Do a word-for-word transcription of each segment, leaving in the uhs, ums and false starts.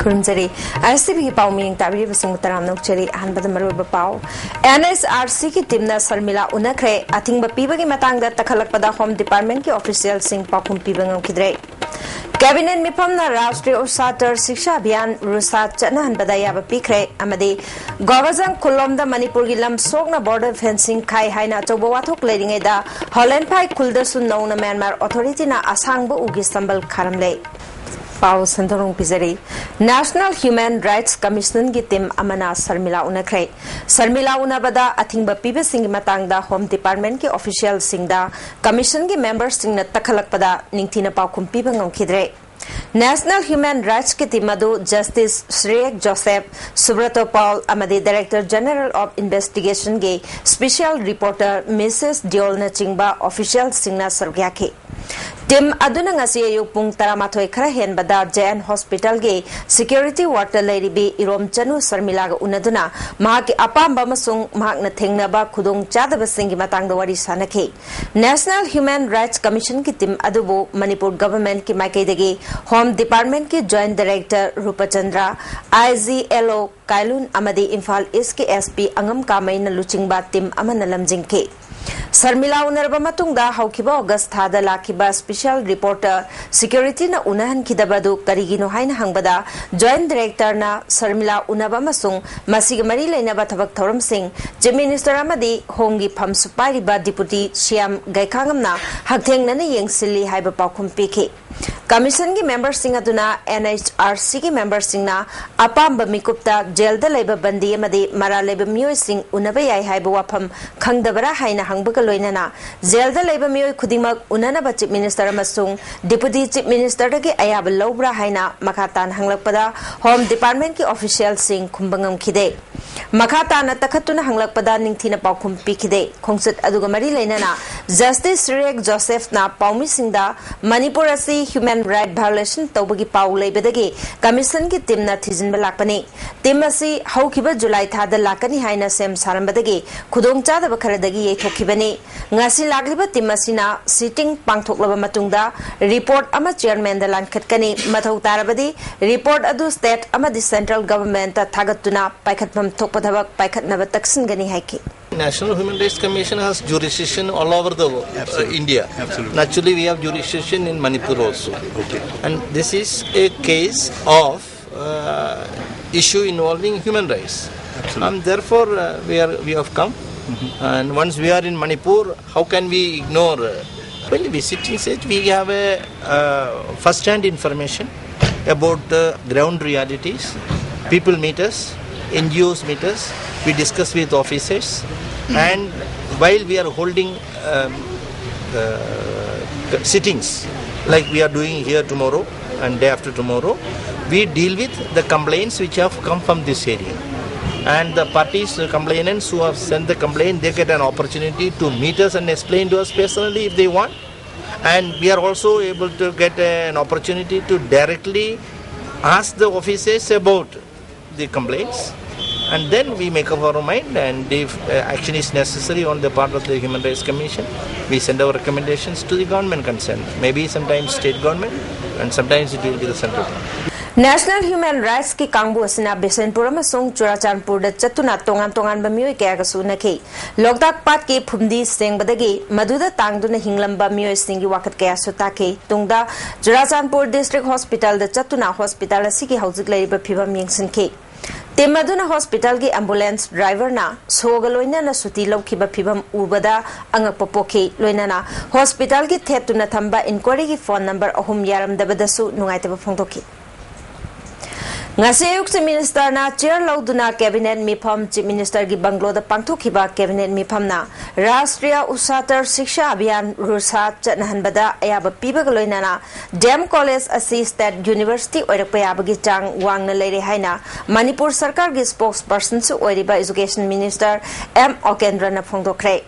ꯈꯨꯔꯨꯝꯖꯔꯤ꯫ ꯑꯥꯏ ꯑꯦꯁ T ꯚꯤꯒꯤ ꯄꯥꯎ ꯃꯤꯌꯦꯡ ꯇꯥꯕꯤꯔꯤꯕꯁꯤꯡꯕꯨ ꯇꯔꯥꯝꯅ ꯑꯣꯛꯆꯔꯤ꯫ ꯑꯍꯥꯟꯕꯗ ꯃꯔꯨꯑꯣꯏꯕ ꯄꯥꯎ꯫ ꯑꯦꯟ ꯑꯩꯆ ꯑꯥꯔ ꯁꯤꯒꯤ ꯇꯤꯝꯅ ꯁꯔꯃꯤꯂꯥ ꯎꯅꯈ꯭ꯔꯦ꯫ ꯑꯊꯤꯡꯕ ꯄꯤꯕꯒꯤ ꯃꯇꯥꯡꯗ ꯇꯛꯈꯠꯂꯛꯄꯗ ꯍꯣꯝ ꯗꯤꯄꯥꯔꯠꯃꯦꯟꯠꯀꯤ ꯑꯣꯐꯤꯁꯤꯌꯦꯜꯁꯤꯡ ꯄꯥꯎꯈꯨꯝ ꯄꯤꯕ ꯉꯝꯈꯤꯗ꯭ꯔꯦ꯫ ꯀꯦꯕꯤꯅꯦꯠ ꯃꯤꯐꯝꯅ ꯔꯥꯁꯇ꯭ꯔꯤꯌ ꯎꯁꯥꯇꯔ ꯁꯤꯛꯁꯥ ꯑꯚꯤꯌꯥꯟ, ꯔꯨꯁꯥꯠ, ꯆꯠꯅꯍꯟꯕꯗ ꯑꯌꯥꯕ ꯄꯤꯈ꯭ꯔꯦ ꯑꯃꯗꯤ ꯒꯣꯕꯔꯙꯟ ꯈꯨꯜꯂꯣꯝꯗ ꯃꯅꯤꯄꯨꯔꯒꯤ ꯂꯝ ꯁꯣꯛꯅ ꯕꯣꯔꯗꯔ ꯐꯦꯟꯁꯤꯡ ꯈꯥꯏ ꯍꯥꯏꯅ ꯑꯆꯧꯕ ꯋꯥꯊꯣꯛ ꯂꯩꯔꯤꯉꯩꯗ, ꯍꯣꯂꯦꯟꯐꯥꯏ ꯈꯨꯜꯗꯁꯨ ꯅꯧꯅ ꯃ꯭ꯌꯥꯟꯃꯥꯔ ꯑꯣꯊꯣꯔꯤꯇꯤꯅ ꯑꯁꯥꯡꯕ ꯎꯒꯤ ꯁꯝꯕꯜ ꯈꯥꯔꯝꯂꯦ꯫ ꯄꯥꯎ ꯁꯟꯗꯣꯛꯅ ꯄꯤꯖꯔꯤ꯫ ꯅꯦꯁꯅꯦꯜ ꯍ꯭ꯌꯨꯃꯦꯟ ꯔꯥꯏꯠꯁ ꯀꯃꯤꯁꯟꯒꯤ ꯇꯤꯝ ꯑꯃꯅ ꯁꯔꯃꯤꯂꯥ ꯎꯅꯈ꯭ꯔꯦ꯫ ꯁꯔꯃꯤꯂꯥ ꯎꯅꯕꯗ ꯑꯊꯤꯡꯕ ꯄꯤꯕꯁꯤꯡꯒꯤ ꯃꯇꯥꯡꯗ ꯍꯣꯝ ꯗꯤꯄꯥꯔꯠꯃꯦꯟꯠꯀꯤ ꯑꯣꯐꯤꯁꯤꯌꯦꯜꯁꯤꯡꯗ ꯀꯃꯤꯁꯟꯒꯤ ꯃꯦꯝꯕꯔꯁꯤꯡꯅ ꯇꯛꯈꯠꯂꯛꯄꯗ ꯅꯤꯡꯊꯤꯅ ꯄꯥꯎꯈꯨꯝ ꯄꯤꯕ ꯉꯝꯈꯤꯗ꯭ꯔꯦ꯫ ꯅꯦꯁꯅꯦꯜ ꯍ꯭ꯌꯨꯃꯦꯟ ꯔꯥꯏꯠꯁꯀꯤ ꯇꯤꯝ ꯑꯗꯨ ꯖꯁꯇꯤꯁ ꯁ꯭ꯔꯦꯌꯦꯛ ꯖꯣꯁꯦꯐ, ꯁꯨꯕ꯭ꯔꯇꯣ ꯄꯥꯎꯜ ꯑꯃꯗꯤ ꯗꯥꯏꯔꯦꯛꯇꯔ ꯖꯦꯅꯔꯦꯜ ꯑꯣꯐ ꯏꯟꯚꯦꯁꯇꯤꯒꯦꯁꯟꯒꯤ ꯁ꯭ꯄꯦꯁꯤꯌꯦꯜ ꯔꯤꯄꯣꯔꯇꯔ ꯃꯤꯁꯦꯁ ꯗꯤꯌꯣꯜꯅꯆꯤꯡꯕ ꯑꯣꯐꯤꯁꯤꯌꯦꯜꯁꯤꯡꯅ ꯁꯔꯨꯛ ꯌꯥꯈꯤ꯫ ꯇꯤꯝ ꯑꯗꯨꯅ ꯉꯁꯤ ꯑꯌꯨꯛ ꯄꯨꯡ ꯇꯔꯥꯃꯥꯊꯣꯏ ꯈꯔ ꯍꯦꯟꯕꯗ ꯖꯦ ꯑꯦꯟ ꯍꯣꯁꯄꯤꯇꯥꯜꯒꯤ ꯁꯦꯀ꯭ꯌꯨꯔꯤꯇꯤ ꯋꯥꯔꯗꯇ ꯂꯩꯔꯤꯕꯤ ꯏꯔꯣꯝ ꯆꯅꯨ ꯁꯔꯃꯤꯂꯥꯒ ꯎꯅꯗꯨꯅ ꯃꯍꯥꯛꯀꯤ ꯑꯄꯥꯝꯕ ꯑꯃꯁꯨꯡ ꯃꯍꯥꯛꯅ ꯊꯦꯡꯅꯕ ꯈꯨꯗꯣꯡꯆꯥꯗꯕꯁꯤꯡꯒꯤ ꯃꯇꯥꯡꯗ ꯋꯥꯔꯤ ꯁꯥꯅꯈꯤ꯫ ꯅꯦꯁꯅꯦꯜ ꯍ꯭ꯌꯨꯃꯦꯟ ꯔꯥꯏꯠꯁ ꯀꯃꯤꯁꯟꯒꯤ ꯇꯤꯝ ꯑꯗꯨꯕꯨ ꯃꯅꯤꯄꯨꯔ ꯒꯚꯔꯟꯃꯦꯟꯠꯀꯤ ꯃꯥꯏꯀꯩꯗꯒꯤ ꯍꯣꯝ ꯗꯤꯄꯥꯔꯠꯃꯦꯟꯠꯀꯤ joint director Rupchandra, I G L ꯑꯣ ꯀꯥꯏꯂꯨꯟ ꯑꯃꯗꯤ ꯏꯝꯐꯥꯜ ꯏꯁ꯭ꯠꯀꯤ ꯑꯦꯁ ꯄꯤ ꯑꯉꯝ ꯀꯥꯃꯩꯅ ꯂꯨꯆꯤꯡꯕ ꯇꯤꯝ ꯑꯃꯅ ꯂꯝꯖꯤꯡꯈꯤ꯫ ꯁꯔꯃꯤꯂꯥ ꯎꯅꯔꯕ ꯃꯇꯨꯡꯗ ꯍꯧꯈꯤꯕ ꯑꯣꯒꯁ꯭ꯠ ꯊꯥꯗ ꯂꯥꯛꯈꯤꯕ ꯁ꯭ꯄꯦꯁꯤꯌꯦꯜ ꯔꯤꯄꯣꯔꯇꯔ ꯁꯦꯀ꯭ꯌꯨꯔꯤꯇꯤꯅ ꯎꯅꯍꯟꯈꯤꯗꯕ ꯑꯗꯨ ꯀꯔꯤꯒꯤꯅꯣ ꯍꯥꯏꯅ ꯍꯪꯕꯗ, ꯖꯣꯏꯟꯠ ꯗꯥꯏꯔꯦꯛꯇꯔꯅ ꯁꯔꯃꯤꯂꯥ ꯎꯅꯕ ꯑꯃꯁꯨꯡ ꯃꯁꯤꯒ ꯃꯔꯤ ꯂꯩꯅꯕ ꯊꯕꯛ ꯊꯧꯔꯝꯁꯤꯡ ꯆꯤꯐ ꯃꯤꯅꯤꯁꯇꯔ ꯑꯃꯗꯤ ꯍꯣꯝꯒꯤ ꯐꯝꯁꯨ ꯄꯥꯏꯔꯤꯕ ꯗꯤꯄꯨꯇꯤ ꯁꯤ ꯑꯦꯝ ꯒꯩꯈꯥꯉꯝꯅ ꯍꯛꯊꯦꯡꯅꯅ ꯌꯦꯡꯁꯤꯜꯂꯤ ꯍꯥꯏꯕ ꯄꯥꯎꯈꯨꯝ ꯄꯤꯈꯤ꯫ ꯀꯃꯤꯁꯟꯒꯤ ꯃꯦꯝꯕꯔꯁꯤꯡ ꯑꯗꯨꯅ ꯑꯦꯟ ꯑꯩꯆ ꯑꯥꯔ ꯁꯤꯒꯤ ꯃꯦꯝꯕꯔꯁꯤꯡꯅ ꯑꯄꯥꯝꯕ ꯃꯤꯀꯨꯞꯇ ꯖꯦꯜꯗ ꯂꯩꯕ ꯕꯟꯗꯤ ꯑꯃꯗꯤ ꯃꯔꯥꯜ ꯂꯩꯕ ꯃꯤꯑꯣꯏꯁꯤꯡ ꯎꯅꯕ ꯌꯥꯏ ꯍꯥꯏꯕ ꯋꯥꯐꯝ ꯈꯪꯗꯕꯔꯥ ꯍꯥꯏꯅ ꯍꯪꯕꯒ ꯂꯣꯏꯅꯅ, ꯖꯦꯜꯗ ꯂꯩꯕ ꯃꯤꯑꯣꯏ ꯈꯨꯗꯤꯡꯃꯛ ꯎꯅꯅꯕ ꯆꯤꯐ ꯃꯤꯅꯤꯁꯇꯔ ꯑꯃꯁꯨꯡ ꯗꯤꯄꯨꯇꯤ ꯆꯤꯐ ꯃꯤꯅꯤꯁꯇꯔꯗꯒꯤ ꯑꯌꯥꯕ ꯂꯧꯕ꯭ꯔꯥ ꯍꯥꯏꯅ ꯃꯈꯥ ꯇꯥꯅ ꯍꯪꯂꯛꯄꯗ, ꯍꯣꯝ ꯗꯤꯄꯥꯔꯠꯃꯦꯟꯠꯀꯤ ꯑꯣꯐꯤꯁꯤꯌꯦꯜꯁꯤꯡ ꯈꯨꯝꯕ ꯉꯝꯈꯤꯗꯦ꯫ ꯃꯈꯥ ꯇꯥꯅ ꯇꯛꯈꯠꯇꯨꯅ ꯍꯪꯂꯛꯄꯗ ꯅꯤꯡꯊꯤꯅ ꯄꯥꯎꯈꯨꯝ ꯄꯤꯈꯤꯗꯦ꯫ ꯈꯣꯡꯆꯠ ꯑꯗꯨꯒ ꯃꯔꯤ ꯂꯩꯅꯅ Justice Riek Josephꯅ ꯄꯥꯎꯃꯤꯁꯤꯡꯗ ꯃꯅꯤꯄꯨꯔ ꯑꯁꯤ human right violation ꯇꯧꯕꯒꯤ ꯄꯥꯎ ꯂꯩꯕꯗꯒꯤ commissionꯒꯤ teamꯅ ꯊꯤꯖꯤꯟꯕ ꯂꯥꯛꯄꯅꯤ꯫ Team ꯑꯁꯤ ꯍꯧꯈꯤꯕ ꯖꯨꯂꯥꯏ ꯊꯥꯗ ꯂꯥꯛꯀꯅꯤ ꯍꯥꯏꯅ ꯁꯦꯝ ꯁꯥꯔꯝꯕꯗꯒꯤ ꯈꯨꯗꯣꯡꯆꯥꯗꯕ ꯈꯔꯗꯒꯤ ꯌꯩꯊꯣꯛꯈꯤꯕꯅꯤ꯫ ꯉꯁꯤ ꯂꯥꯛꯂꯤꯕ team ꯑꯁꯤꯅ sitting ꯄꯥꯡꯊꯣꯛꯂꯕ ꯃꯇꯨꯡꯗ report ꯑꯃ chairmanꯗ ꯂꯥꯟꯈꯠꯀꯅꯤ꯫ ꯃꯊꯧ ꯇꯥꯔꯕꯗꯤ report ꯑꯗꯨ state ꯑꯃꯗꯤ central governmentꯇ ꯊꯥꯒꯠꯇꯨꯅ ꯄꯥꯏꯈꯠꯐꯝ ꯊꯣꯛꯄ ꯊꯕꯛ ꯄꯥꯏꯈꯠꯅꯕ ꯇꯛꯁꯤꯟꯒꯅꯤ ꯍꯥꯏꯈꯤ꯫ National Human Rights Commission has jurisdiction all over the wo- uh, India. Absolutely. Naturally, we have jurisdiction in Manipur also. Okay. And this is a case of uh, issue involving human rights. Absolutely. And therefore, uh, we are we have come. And once we are in Manipur, how can we ignore? Uh, well, visiting stage, we have a uh, first-hand information about the ground realities. People meet us, N G Os meet us. We discuss with officers, and while we are holding um, uh, sittings, like we are doing here tomorrow and day after tomorrow, we deal with the complaints which have come from this area. And the parties, the complainants who have sent the complaint, they get an opportunity to meet us and explain to us personally if they want. And we are also able to get an opportunity to directly ask the officers about the complaints. And then we make up our mind, and if uh, action is necessary on the part of the Human Rights Commission, we send our recommendations to the government concerned. Maybe sometimes state government, and sometimes it will be the central government. National Human Rightsꯀꯤ ꯀꯥꯡꯕꯨ ꯑꯁꯤꯅ ꯕꯤꯁꯦꯟꯄꯨꯔ ꯑꯃꯁꯨꯡ ꯆꯨꯔꯥꯆꯥꯟꯄꯨꯔꯗ ꯆꯠꯇꯨꯅ ꯇꯣꯉꯥꯟ ꯇꯣꯉꯥꯟꯕ ꯃꯤꯑꯣꯏ ꯀꯌꯥꯒꯁꯨ ꯎꯅꯈꯤ꯫ ꯂꯣꯛꯇꯥꯛ ꯄꯥꯠꯀꯤ ꯐꯨꯝꯗꯤ ꯁꯦꯡꯕꯗꯒꯤ ꯃꯗꯨꯗ ꯇꯥꯡꯗꯨꯅ ꯍꯤꯡꯂꯝꯕ ꯃꯤꯑꯣꯏꯁꯤꯡꯒꯤ ꯋꯥꯀꯠ ꯀꯌꯥꯁꯨ ꯇꯥꯈꯤ꯫ ꯇꯨꯡꯗ ꯆꯨꯔꯥꯆꯥꯟꯄꯨꯔ district hospitalꯗ ꯆꯠꯇꯨꯅ hospital ꯑꯁꯤꯒꯤ ꯍꯧꯖꯤꯛ ꯂꯩꯔꯤꯕ ꯐꯤꯕꯝ ꯌꯦꯡꯁꯤꯟꯈꯤ꯫ Team ꯑꯗꯨꯅ hospitalꯒꯤ ambulance driverꯅ ꯁꯣꯒ ꯂꯣꯏꯅꯅ ꯁꯨꯇꯤ ꯂꯧꯈꯤꯕ ꯐꯤꯕꯝ ꯎꯕꯗ ꯑꯉꯛꯄ ꯄꯣꯛꯈꯤ꯫ ꯂꯣꯏꯅꯅ hospitalꯒꯤ ꯊꯦꯠꯇꯨꯅ ꯊꯝꯕ inquiryꯒꯤ phone number ꯑꯍꯨꯝ ꯌꯥꯔꯝꯗꯕꯗꯁꯨ ꯅꯨꯡꯉꯥꯏꯇꯕ ꯐꯣꯡꯗꯣꯛꯈꯤ꯫ ꯉꯁꯤ ꯑꯌꯨꯛ Chief Minister ꯅ chair ꯂꯧꯗꯨꯅ Cabinet ꯃꯤꯐꯝ Chief Minister ꯒꯤ bungalow ꯗ ꯄꯥꯡꯊꯣꯛꯈꯤꯕ Cabinet ꯃꯤꯐꯝꯅ ꯔꯥꯁꯇ꯭ꯔꯤꯌꯥ ꯎꯁꯥꯇꯔ ꯁꯤꯛꯁꯥ ꯑꯚꯤꯌꯥꯟ, ꯔꯨꯁꯥ, ꯆꯠꯅꯍꯟꯕꯗ ꯑꯌꯥꯕ ꯄꯤꯕꯒ ꯂꯣꯏꯅꯅ D M College ꯑꯁꯤ State University ꯑꯣꯏꯔꯛꯄ ꯌꯥꯕꯒꯤ ꯆꯥꯡ ꯋꯥꯡꯅ ꯂꯩꯔꯦ ꯍꯥꯏꯅ ꯃꯅꯤꯄꯨꯔ ꯁꯔꯀꯥꯔꯒꯤ spokesperson ꯁꯨ ꯑꯣꯏꯔꯤꯕ Education Minister M ꯎꯀꯦꯟꯗ꯭ꯔꯅ ꯐꯣꯡꯗꯣꯛꯈ꯭ꯔꯦ꯫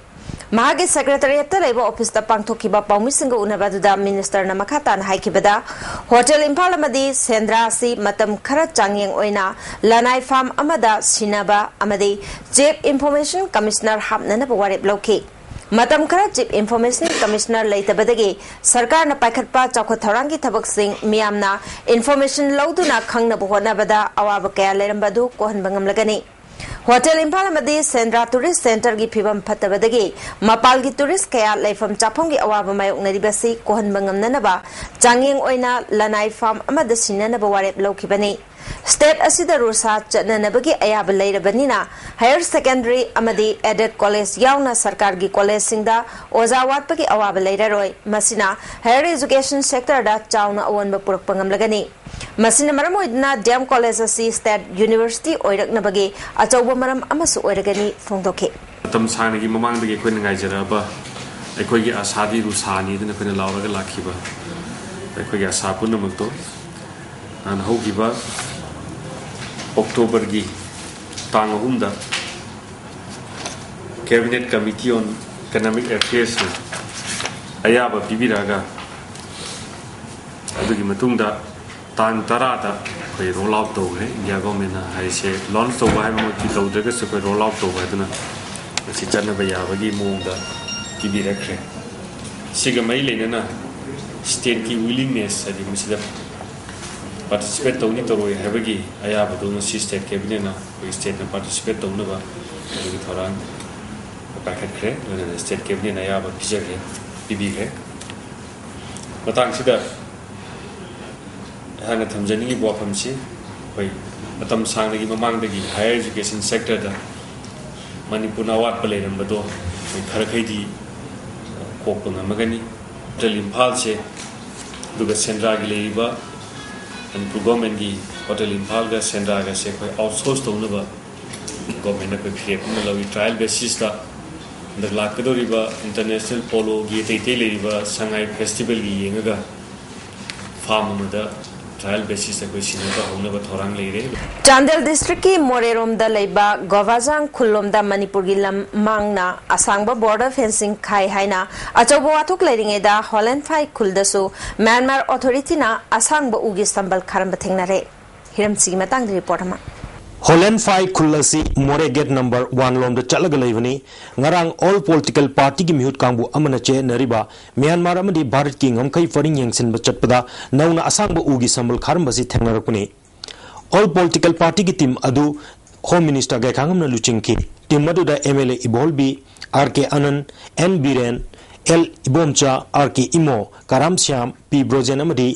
ꯃꯍꯥꯛꯀꯤ Secretariat ꯇ ꯂꯩꯕ office ꯇ ꯄꯥꯡꯊꯣꯛꯈꯤꯕ ꯄꯥꯎꯃꯤꯁꯤꯡꯒ ꯎꯅꯕ ꯑꯗꯨꯗ Minister ꯅ ꯃꯈꯥ ꯇꯥꯅ ꯍꯥꯏꯈꯤꯕꯗ, Hotel ꯏꯝꯐꯥꯜ ꯑꯃꯗꯤ ꯁꯦꯟꯗ꯭ꯔꯥ ꯑꯁꯤ ꯃꯇꯝ ꯈꯔ ꯆꯥꯡꯌꯦꯡ ꯑꯣꯏꯅ ꯂꯅꯥꯏ farm ꯑꯃꯗ ꯁꯤꯟꯅꯕ ꯑꯃꯗꯤ Chief Information Commissioner ꯍꯥꯞꯅꯅꯕ ꯋꯥꯔꯦꯞ ꯂꯧꯈꯤ꯫ ꯃꯇꯝ ꯈꯔ Chief Information Commissioner ꯂꯩꯇꯕꯗꯒꯤ ꯁꯔꯀꯥꯔꯅ ꯄꯥꯏꯈꯠꯄ ꯆꯥꯎꯈꯠ ꯊꯧꯔꯥꯡꯒꯤ ꯊꯕꯛꯁꯤꯡ ꯃꯤꯌꯥꯝꯅ information ꯂꯧꯗꯨꯅ ꯈꯪꯅꯕ ꯍꯣꯠꯅꯕꯗ ꯑꯋꯥꯕ ꯀꯌꯥ ꯂꯩꯔꯝꯕ ꯑꯗꯨ ꯀꯣꯛꯍꯟꯕ ꯉꯝꯂꯒꯅꯤ꯫ Hotel ꯏꯝꯐꯥꯜ ꯑꯃꯗꯤ ꯁꯦꯟꯗ꯭ꯔꯥ Tourist Centre ꯒꯤ ꯐꯤꯕꯝ ꯐꯠꯇꯕꯗꯒꯤ ꯃꯄꯥꯜꯒꯤ tourist ꯀꯌꯥ ꯂꯩꯐꯝ ꯆꯥꯐꯝꯒꯤ ꯑꯋꯥꯕ ꯃꯥꯌꯣꯛꯅꯔꯤꯕꯁꯤ ꯀꯣꯛꯍꯟꯕ ꯉꯝꯅꯅꯕ ꯆꯥꯡꯌꯦꯡ ꯑꯣꯏꯅ ꯂꯅꯥꯏ farm ꯑꯃꯗ ꯁꯤꯟꯅꯅꯕ ꯋꯥꯔꯦꯞ ꯂꯧꯈꯤꯕꯅꯤ꯫ State ꯑꯁꯤꯗ ꯔꯨꯁꯥ ꯆꯠꯅꯅꯕꯒꯤ ꯑꯌꯥꯕ ꯂꯩꯔꯕꯅꯤꯅ Higher Secondary ꯑꯃꯗꯤ Aided College ꯌꯥꯎꯅ ꯁꯔꯀꯥꯔꯒꯤ college ꯁꯤꯡꯗ ꯑꯣꯖꯥ ꯋꯥꯠꯄꯒꯤ ꯑꯋꯥꯕ ꯂꯩꯔꯔꯣꯏ꯫ ꯃꯁꯤꯅ higher education sector ꯗ ꯆꯥꯎꯅ ꯑꯑꯣꯟꯕ ꯄꯨꯔꯛꯄ ꯉꯝꯂꯒꯅꯤ꯫ ꯃꯁꯤꯅ ꯃꯔꯝ ꯑꯣꯏꯗꯨꯅ D M College ꯑꯁꯤ State University ꯑꯣꯏꯔꯛꯅꯕꯒꯤ ꯑꯆꯧꯕ ꯃꯔꯝ ꯑꯃꯁꯨ ꯑꯣꯏꯔꯒꯅꯤ ꯐꯣꯡꯗꯣꯛꯈꯤ꯫ ꯃꯇꯝ ꯁꯥꯡꯅꯒꯤ ꯃꯃꯥꯡꯗꯒꯤ ꯑꯩꯈꯣꯏꯅ ꯉꯥꯏꯖꯔꯛꯑꯕ ꯑꯩꯈꯣꯏꯒꯤ ꯑꯁꯥꯗꯤ ꯔꯨꯁꯥꯅꯤ ꯑꯗꯨꯅ ꯑꯩꯈꯣꯏꯅ ꯂꯥꯎꯔꯒ ꯂꯥꯛꯈꯤꯕ ꯑꯩꯈꯣꯏꯒꯤ ꯑꯁꯥ ꯄꯨꯝꯅꯃꯛꯇꯣ ꯅꯍꯥꯟ ꯍꯧꯈꯤꯕ October ꯒꯤ ꯇꯥꯡ ꯑꯍꯨꯝꯗ Cabinet Committee on Economic Affairs ꯅ ꯑꯌꯥꯕ ꯄꯤꯕꯤꯔꯛꯑꯒ ꯑꯗꯨꯒꯤ ꯃꯇꯨꯡꯗ ꯇꯥꯡ ꯇꯔꯥꯗ ꯑꯩꯈꯣꯏ roll out ꯇꯧꯈ꯭ꯔꯦ꯫ India Government ꯅ ꯍꯥꯏꯁꯦ launch ꯇꯧꯕ ꯍꯥꯏꯕꯃꯛꯇꯤ ꯇꯧꯗ꯭ꯔꯒꯁꯨ ꯑꯩꯈꯣꯏ roll out ꯇꯧꯕ ꯍꯥꯏꯗꯨꯅ ꯃꯁꯤ ꯆꯠꯅꯕ ꯌꯥꯕꯒꯤ ꯃꯑꯣꯡꯗ ꯄꯤꯕꯤꯔꯛꯈ꯭ꯔꯦ꯫ ꯁꯤꯒ ꯃꯔꯤ ꯂꯩꯅꯅ state ꯀꯤ willingness ꯍꯥꯏꯗꯤ ꯃꯁꯤꯗ participate ꯇꯧꯅꯤ ꯇꯧꯔꯣꯏ ꯍꯥꯏꯕꯒꯤ ꯑꯌꯥꯕꯗꯨ ꯉꯁꯤ state cabinet ꯅ ꯑꯩꯈꯣꯏ state ꯅ participate ꯇꯧꯅꯕ ꯑꯗꯨꯒꯤ ꯊꯧꯔꯥꯡ ꯄꯥꯏꯈꯠꯈ꯭ꯔꯦ꯫ ꯂꯣꯏꯅꯅ state cabinet ꯅ ꯑꯌꯥꯕ ꯄꯤꯖꯈ꯭ꯔꯦ, ꯄꯤꯕꯤꯈ꯭ꯔꯦ꯫ ꯃꯇꯥꯡꯁꯤꯗ ꯑꯩꯍꯥꯛꯅ ꯊꯝꯖꯅꯤꯡꯉꯤꯕ ꯋꯥꯐꯝꯁꯤ, ꯑꯩꯈꯣꯏ ꯃꯇꯝ ꯁꯥꯡꯅꯒꯤ ꯃꯃꯥꯡꯗꯒꯤ higher education sector ꯗ ꯃꯅꯤꯄꯨꯔꯅ ꯑꯋꯥꯠꯄ ꯂꯩꯔꯝꯕꯗꯣ ꯑꯩꯈꯣꯏ ꯈꯔꯈꯩꯗꯤ ꯀꯣꯛꯄ ꯉꯝꯃꯒꯅꯤ꯫ Hotel ꯏꯝꯐꯥꯜꯁꯦ ꯑꯗꯨꯒ ꯁꯦꯟꯗ꯭ꯔꯥꯒꯤ ꯂꯩꯔꯤꯕ ꯃꯅꯤꯄꯨꯔ ꯒꯣꯔꯃꯦꯟꯒꯤ ꯍꯣꯇꯦꯜ ꯏꯝꯐꯥꯜꯒ ꯁꯦꯟꯗ꯭ꯔꯥꯒꯁꯦ ꯑꯩꯈꯣꯏ ꯑꯥꯎꯠꯁꯣꯔꯁ ꯇꯧꯅꯕ ꯒꯣꯔꯃꯦꯟꯅ ꯑꯩꯈꯣꯏ ꯐꯤꯔꯦꯞ ꯑꯃ ꯂꯧꯏ꯫ ꯇ꯭ꯔꯥꯏꯌꯦꯜ ꯕꯦꯁꯤꯁꯇ ꯍꯟꯗꯛ ꯂꯥꯛꯀꯗꯧꯔꯤꯕ ꯏꯟꯇꯔꯅꯦꯁꯅꯦꯜ ꯄꯣꯂꯣꯒꯤ ꯑꯇꯩ ꯑꯇꯩ ꯂꯩꯔꯤꯕ ꯁꯉꯥꯏ ꯐꯦꯁꯇꯤꯚꯦꯜꯒꯤ ꯌꯦꯡꯉꯒ ꯐꯥꯝ ꯑꯃꯗ ꯇ꯭ꯔꯥꯏꯌꯦꯜ ꯕꯦꯁꯤꯁꯇ ꯑꯩꯈꯣꯏ ꯁꯤꯟꯅꯕ ꯍꯧꯅꯕ ꯊꯧꯔꯥꯡ ꯂꯩꯔꯦ꯫ ꯆꯥꯟꯗꯦꯜ ꯗꯤꯁꯇ꯭ꯔꯤꯛꯀꯤ ꯃꯣꯔꯦꯔꯣꯝꯗ ꯂꯩꯕ ꯒꯣꯚꯥꯖꯥꯡ ꯈꯨꯜꯂꯣꯝꯗ ꯃꯅꯤꯄꯨꯔꯒꯤ ꯂꯝ ꯃꯥꯡꯅ ꯑꯁꯥꯡꯕ ꯕꯣꯔꯗꯔ ꯐꯦꯟꯁꯤꯡ ꯈꯥꯏ ꯍꯥꯏꯅ ꯑꯆꯧꯕ ꯋꯥꯊꯣꯛ ꯂꯩꯔꯤꯉꯩꯗ ꯍꯣꯂꯦꯟꯐꯥꯏ ꯈꯨꯜꯗꯁꯨ ꯃ꯭ꯌꯥꯟꯃꯥꯔ ꯑꯣꯊꯣꯔꯤꯇꯤꯅ ꯑꯁꯥꯡꯕ ꯎꯒꯤ ꯁꯝꯕꯜ ꯈꯥꯔꯝꯕ ꯊꯦꯡꯅꯔꯦ꯫ ꯍꯤꯔꯝꯁꯤꯒꯤ ꯃꯇꯥꯡꯗ ꯔꯤꯄꯣꯔꯠ ꯑꯃ꯫ ꯍꯣꯂꯦꯟꯐꯥꯏ ꯈꯨꯜ ꯑꯁꯤ ꯃꯣꯔꯦ ꯒꯦꯠ ꯅꯝꯕꯔ ꯋꯥꯟ ꯂꯣꯝꯗ ꯆꯠꯂꯒ ꯂꯩꯕꯅꯤ꯫ ꯉꯔꯥꯡ ꯑꯣꯜ ꯄꯣꯂꯤꯇꯤꯀꯦꯜ ꯄꯥꯔꯇꯤꯒꯤ ꯃꯤꯍꯨꯠ ꯀꯥꯡꯕꯨ ꯑꯃꯅ ꯆꯦꯟꯅꯔꯤꯕ ꯃ꯭ꯌꯥꯟꯃꯥꯔ ꯑꯃꯗꯤ ꯚꯥꯔꯠꯀꯤ ꯉꯝꯈꯩ ꯄꯔꯤꯡ ꯌꯦꯡꯁꯤꯟꯕ ꯆꯠꯄꯗ ꯅꯧꯅ ꯑꯁꯥꯡꯕ ꯎꯒꯤ ꯁꯝꯕꯜ ꯈꯥꯔꯝꯕꯁꯤ ꯊꯦꯡꯅꯔꯛꯄꯅꯤ꯫ ꯑꯣꯜ ꯄꯣꯂꯤꯇꯤꯀꯦꯜ ꯄꯥꯔꯇꯤꯒꯤ ꯇꯤꯝ ꯑꯗꯨ ꯍꯣꯝ ꯃꯤꯅꯤꯁꯇꯔ ꯒꯥꯏꯈꯥꯉꯝꯅ ꯂꯨꯆꯤꯡꯈꯤ꯫ ꯇꯤꯝ ꯑꯗꯨꯗ ꯑꯦꯝ ꯑꯦꯜ ꯑꯦ ꯏꯕꯣꯜꯕꯤ, R K Anand, N Biren, L Ibomcha, R K Imo, Karam Shyam, P Brojen ꯑꯃꯗꯤ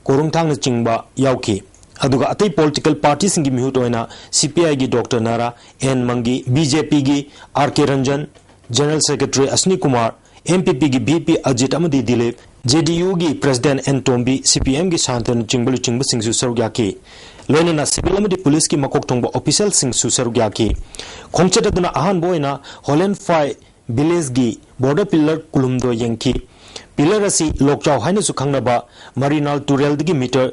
ꯀꯣꯔꯨꯡꯊꯥꯡꯅꯆꯤꯡꯕ ꯌꯥꯎꯈꯤ꯫ ꯑꯗꯨꯒ ꯑꯇꯩ ꯄꯣꯂꯤꯇꯤꯀꯦꯜ ꯄꯥꯔꯇꯤꯁꯤꯡꯒꯤ ꯃꯤꯍꯨꯠ ꯑꯣꯏꯅ ꯁꯤ ꯄꯤ ꯑꯥꯏꯒꯤ doctor Nara, N Mangi, B J ꯄꯤꯒꯤ R K Ranjan, general secretary Ashni Kumar, M P ꯄꯤꯒꯤ ꯚꯤ ꯄꯤ ꯑꯖꯤꯠ ꯑꯃꯗꯤ ꯗꯤꯂꯤꯞ, ꯖꯦ ꯗꯤ ꯌꯨꯒꯤ ꯄ꯭ꯔꯦꯁꯤꯗꯦꯟꯠ ꯑꯦꯟ ꯇꯣꯝꯕꯤ, ꯁꯤ ꯄꯤ ꯑꯦꯝꯒꯤ ꯁꯥꯟꯇꯅꯆꯤꯡꯕ ꯂꯨꯆꯤꯡꯕꯁꯤꯡꯁꯨ ꯁꯔꯨꯛ ꯌꯥꯈꯤ꯫ ꯂꯣꯏꯅꯅ ꯁꯤꯚꯤꯜ ꯑꯃꯗꯤ ꯄꯨꯂꯤꯁꯀꯤ ꯃꯀꯣꯛ ꯊꯣꯡꯕ ꯑꯣꯐꯤꯁꯤꯌꯦꯜꯁꯤꯡꯁꯨ ꯁꯔꯨꯛ ꯌꯥꯈꯤ꯫ ꯈꯣꯡꯆꯠ ꯑꯗꯨꯅ ꯑꯍꯥꯟꯕ ꯑꯣꯏꯅ ꯍꯣꯂꯦꯟꯐꯥꯏ ꯚꯤꯂꯦꯖꯒꯤ ꯕꯣꯔꯗꯔ ꯄꯤꯂꯔ ꯀꯨꯟꯍꯨꯝꯗꯣꯏ ꯌꯦꯡꯈꯤ꯫ ꯄꯤꯂꯔ ꯑꯁꯤ ꯂꯣꯛꯆꯥꯎ ꯍꯥꯏꯅꯁꯨ ꯈꯪꯅꯕ ꯃꯔꯤꯅꯥꯜ ꯇꯨꯔꯦꯜꯗꯒꯤ ꯃꯤꯇꯔ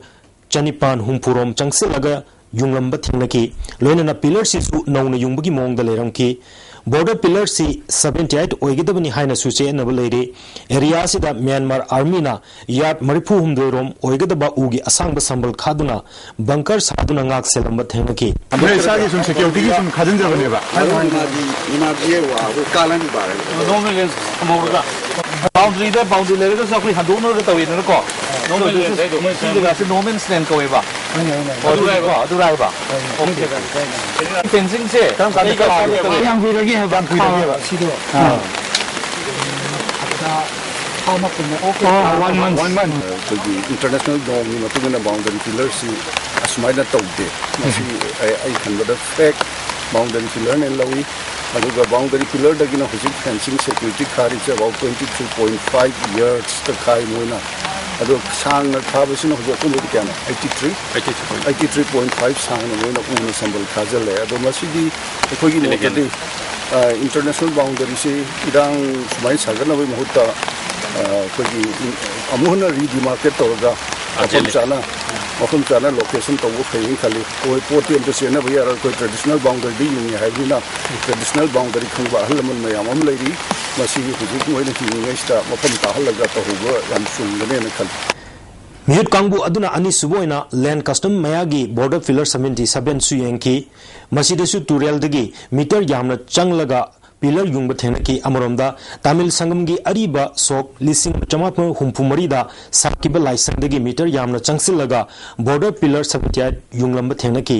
ꯆꯅꯤꯄꯥꯟ ꯍꯨꯝꯐꯨꯔꯣꯝ ꯆꯪꯁꯤꯜꯂꯒ ꯌꯨꯡꯂꯝꯕ ꯊꯦꯡꯅꯈꯤ꯫ ꯂꯣꯏꯅꯅ ꯄꯤꯂꯔꯁꯤꯁꯨ ꯅꯧꯅ ꯌꯨꯡꯕꯒꯤ ꯃꯑꯣꯡꯗ ꯂꯩꯔꯝꯈꯤ꯫ ꯕꯣꯔꯗꯔ ꯄꯤꯂꯔꯁꯤ ꯁꯚꯦꯟꯇꯤ ꯑꯩꯠ ꯑꯣꯏꯒꯗꯕꯅꯤ ꯍꯥꯏꯅꯁꯨ ꯆꯌꯦꯠꯅꯕ ꯂꯩꯔꯤ꯫ ꯑꯦꯔꯤꯌꯥ ꯑꯁꯤꯗ ꯃ꯭ꯌꯥꯟꯃꯥꯔ ꯑꯥꯔꯃꯤꯅ ꯌꯥꯔꯗ ꯃꯔꯤꯐꯨ ꯍꯨꯝꯗꯣꯏ ꯔꯣꯝ ꯑꯣꯏꯒꯗꯕ ꯎꯒꯤ ꯑꯁꯥꯡꯕ ꯁꯝꯕꯜ ꯈꯥꯗꯨꯅ ꯕꯪꯀꯔ ꯁꯥꯗꯨꯅ ꯉꯥꯛ ꯁꯦꯜꯂꯝꯕ ꯊꯦꯡꯅꯈꯤ꯫ ꯅꯣꯏ ꯏꯁꯥꯒꯤ ꯁꯨꯝ ꯁꯦꯀ꯭ꯌꯨꯔꯤꯇꯤꯒꯤ ꯁꯨꯝ ꯈꯥꯖꯤꯟꯖꯕꯅꯦꯕ꯫ ꯃꯔꯨ ꯃꯥꯒꯤ ꯏꯃꯥꯒꯤ ꯋꯥꯕꯨ ꯀꯥꯜꯍꯟꯕ ꯍꯥꯏꯕꯗꯣ꯫ ꯅꯣꯔꯃꯦꯜ ꯔꯦꯟꯖ ꯊꯝꯍꯧꯔꯒ ꯕꯥꯎꯟꯗꯔꯤꯗ ꯕꯥꯎꯟꯗꯔꯤ ꯂꯩꯔꯒꯁꯨ ꯑꯩꯈꯣꯏ ꯍꯟꯗꯣꯛꯅꯔꯒ ꯇꯧꯋꯤꯗꯅꯀꯣ꯫ ꯅꯣꯔꯃꯦꯜ ꯔꯦꯟꯖ ꯍꯥꯏꯗꯣ ꯁꯤ ꯖꯒꯥꯁꯦ ꯅꯣ ꯃꯦꯟꯁ ꯂꯦꯟ ꯀꯧꯋꯦꯕ꯫ ꯍꯣꯏꯅꯦ, ꯍꯣꯏꯅꯦ꯫ ꯑꯣ, ꯑꯗꯨ ꯑꯗꯨꯗꯤꯀꯣ, ꯑꯗꯨꯔꯥꯏꯕ꯫ ꯍꯣꯏꯅꯦ꯫ ꯑꯣꯀꯦ꯫ ꯐꯦꯟꯁꯤꯡꯁꯦ ꯀꯔꯝ ꯀꯥꯟꯗ ꯀꯩ ꯀꯛꯑꯒꯦ? ꯀꯛꯑꯒꯦ? ꯀꯌꯥꯝ ꯀꯨꯏꯔꯒꯦ ꯍꯥꯏꯕ? ꯌꯥꯝ ꯀꯨꯏꯔꯒꯦꯕ꯫ ꯁꯤꯗꯣ꯫ ꯑꯥ꯫ ꯍꯞꯇꯥ ꯑꯃ ꯀꯨꯝꯕ꯫ ꯑꯣꯀꯦ꯫ ꯑꯣ, one month꯫ One month꯫ ꯑꯩꯈꯣꯏꯒꯤ ꯏꯟꯇꯔꯅꯦꯁꯅꯦꯜ ꯅꯣꯔꯝꯒꯤ ꯃꯇꯨꯡ ꯏꯟꯅ ꯕꯥꯎꯟꯗꯔꯤ ꯄꯤꯂꯔꯁꯤ ꯑꯁꯨꯃꯥꯏꯅ ꯇꯧꯗꯦ꯫ ꯃꯁꯤ ꯑꯩ, ꯑꯩ ꯈꯟꯕꯗ ꯐꯦꯛ ꯕꯥꯎꯟꯗꯔꯤ ꯄꯤꯂꯔꯅꯦꯅ ꯂꯧꯏ꯫ ꯑꯗꯨꯒ ꯕꯥꯎꯟꯗꯔꯤ ꯄꯤꯂꯔꯗꯒꯤꯅ ꯍꯧꯖꯤꯛ ꯐꯦꯟꯁꯤꯡ ꯁꯦꯀ꯭ꯌꯨꯔꯤꯇꯤ ꯈꯥꯔꯤꯁꯦ about twenty three point five yardsꯇ ꯈꯥꯏ ꯃꯣꯏꯅ꯫ ꯑꯗꯣ ꯁꯥꯡꯅ ꯊꯥꯕꯁꯤꯅ ꯍꯧꯖꯤꯛ ꯑꯀꯨꯝꯕꯗꯤ ꯀꯌꯥꯅꯣ? Eighty three, eighty three point five ꯁꯥꯡꯅ ꯃꯣꯏꯅ ꯎꯅ ꯁꯝꯕꯜ ꯈꯥꯖꯤꯜꯂꯦ꯫ ꯑꯗꯣ ꯃꯁꯤꯗꯤ ꯑꯩꯈꯣꯏꯒꯤ ꯃꯣꯠꯇꯗꯤ ꯏꯟꯇꯔꯅꯦꯁꯅꯦꯜ ꯕꯥꯎꯟꯗꯔꯤꯁꯤ ꯏꯔꯥꯡ ꯁꯨꯃꯥꯏꯅ ꯁꯥꯒꯠꯅꯕꯒꯤ ꯃꯍꯨꯠꯇ ꯑꯩꯈꯣꯏꯒꯤ ꯑꯃꯨꯛ ꯍꯟꯅ ꯔꯤꯗꯤꯃꯥꯔꯀꯦꯠ ꯇꯧꯔꯒ ꯃꯐꯝ ꯆꯥꯅ ꯃꯐꯝ ꯆꯥꯅ ꯂꯣꯀꯦꯁꯟ ꯇꯧꯕ ꯐꯩꯌꯦꯅ ꯈꯜꯂꯤ꯫ ꯄꯣꯠꯇꯤ ꯑꯝꯇ ꯆꯦꯟꯅꯕ ꯌꯥꯔꯣꯏ꯫ ꯑꯩꯈꯣꯏ ꯇ꯭ꯔꯦꯗꯤꯁꯅꯦꯜ ꯕꯥꯎꯟꯗꯔꯤꯗ ꯌꯨꯡꯉꯤ ꯍꯥꯏꯕꯅꯤꯅ ꯇ꯭ꯔꯦꯗꯤꯁꯅꯦꯜ ꯕꯥꯎꯟꯗꯔꯤ ꯈꯪꯕ ꯑꯍꯜ ꯂꯃꯟ ꯃꯌꯥꯝ ꯑꯃ ꯂꯩꯔꯤ꯫ ꯃꯁꯤꯒꯤ ꯍꯧꯖꯤꯛ ꯃꯣꯏꯅ ꯍꯤꯡꯉꯤꯉꯩꯁꯤꯗ ꯃꯐꯝ ꯇꯥꯍꯜꯂꯒ ꯇꯧꯍꯧꯕ ꯌꯥꯝ ꯆꯨꯝꯒꯅꯦꯅ ꯈꯜꯂꯤ꯫ ꯃꯤꯍꯨꯠ ꯀꯥꯡꯕꯨ ꯑꯗꯨꯅ ꯑꯅꯤꯁꯨꯕ ꯑꯣꯏꯅ ꯂꯦꯟ ꯀꯁꯇꯝ ꯃꯌꯥꯒꯤ ꯕꯣꯔꯗꯔ ꯄꯤꯂꯔ ꯁꯚꯦꯟꯇꯤ ꯁꯚꯦꯟꯁꯨ ꯌꯦꯡꯈꯤ꯫ ꯃꯁꯤꯗꯁꯨ ꯇꯨꯔꯦꯜꯗꯒꯤ ꯃꯤꯇꯔ ꯌꯥꯝꯅ ꯆꯪꯂꯒ ꯄꯤꯂꯔ ꯌꯨꯡꯕ ꯊꯦꯡꯅꯈꯤ꯫ ꯑꯃꯔꯣꯝꯗ ꯇꯥꯃꯤꯜ ꯁꯪꯒꯝꯒꯤ ꯑꯔꯤꯕ ꯁꯣꯛ ꯂꯤꯁꯤꯡ ꯆꯃꯥꯄꯜ ꯍꯨꯝꯐꯨ ꯃꯔꯤꯗ ꯁꯥꯈꯤꯕ ꯂꯥꯏꯁꯪꯗꯒꯤ ꯃꯤꯇꯔ ꯌꯥꯝꯅ ꯆꯪꯁꯤꯜꯂꯒ ꯕꯣꯔꯗꯔ ꯄꯤꯂꯔ ꯁꯚꯦꯟꯇꯤ ꯑꯩꯠ ꯌꯨꯡꯂꯝꯕ ꯊꯦꯡꯅꯈꯤ꯫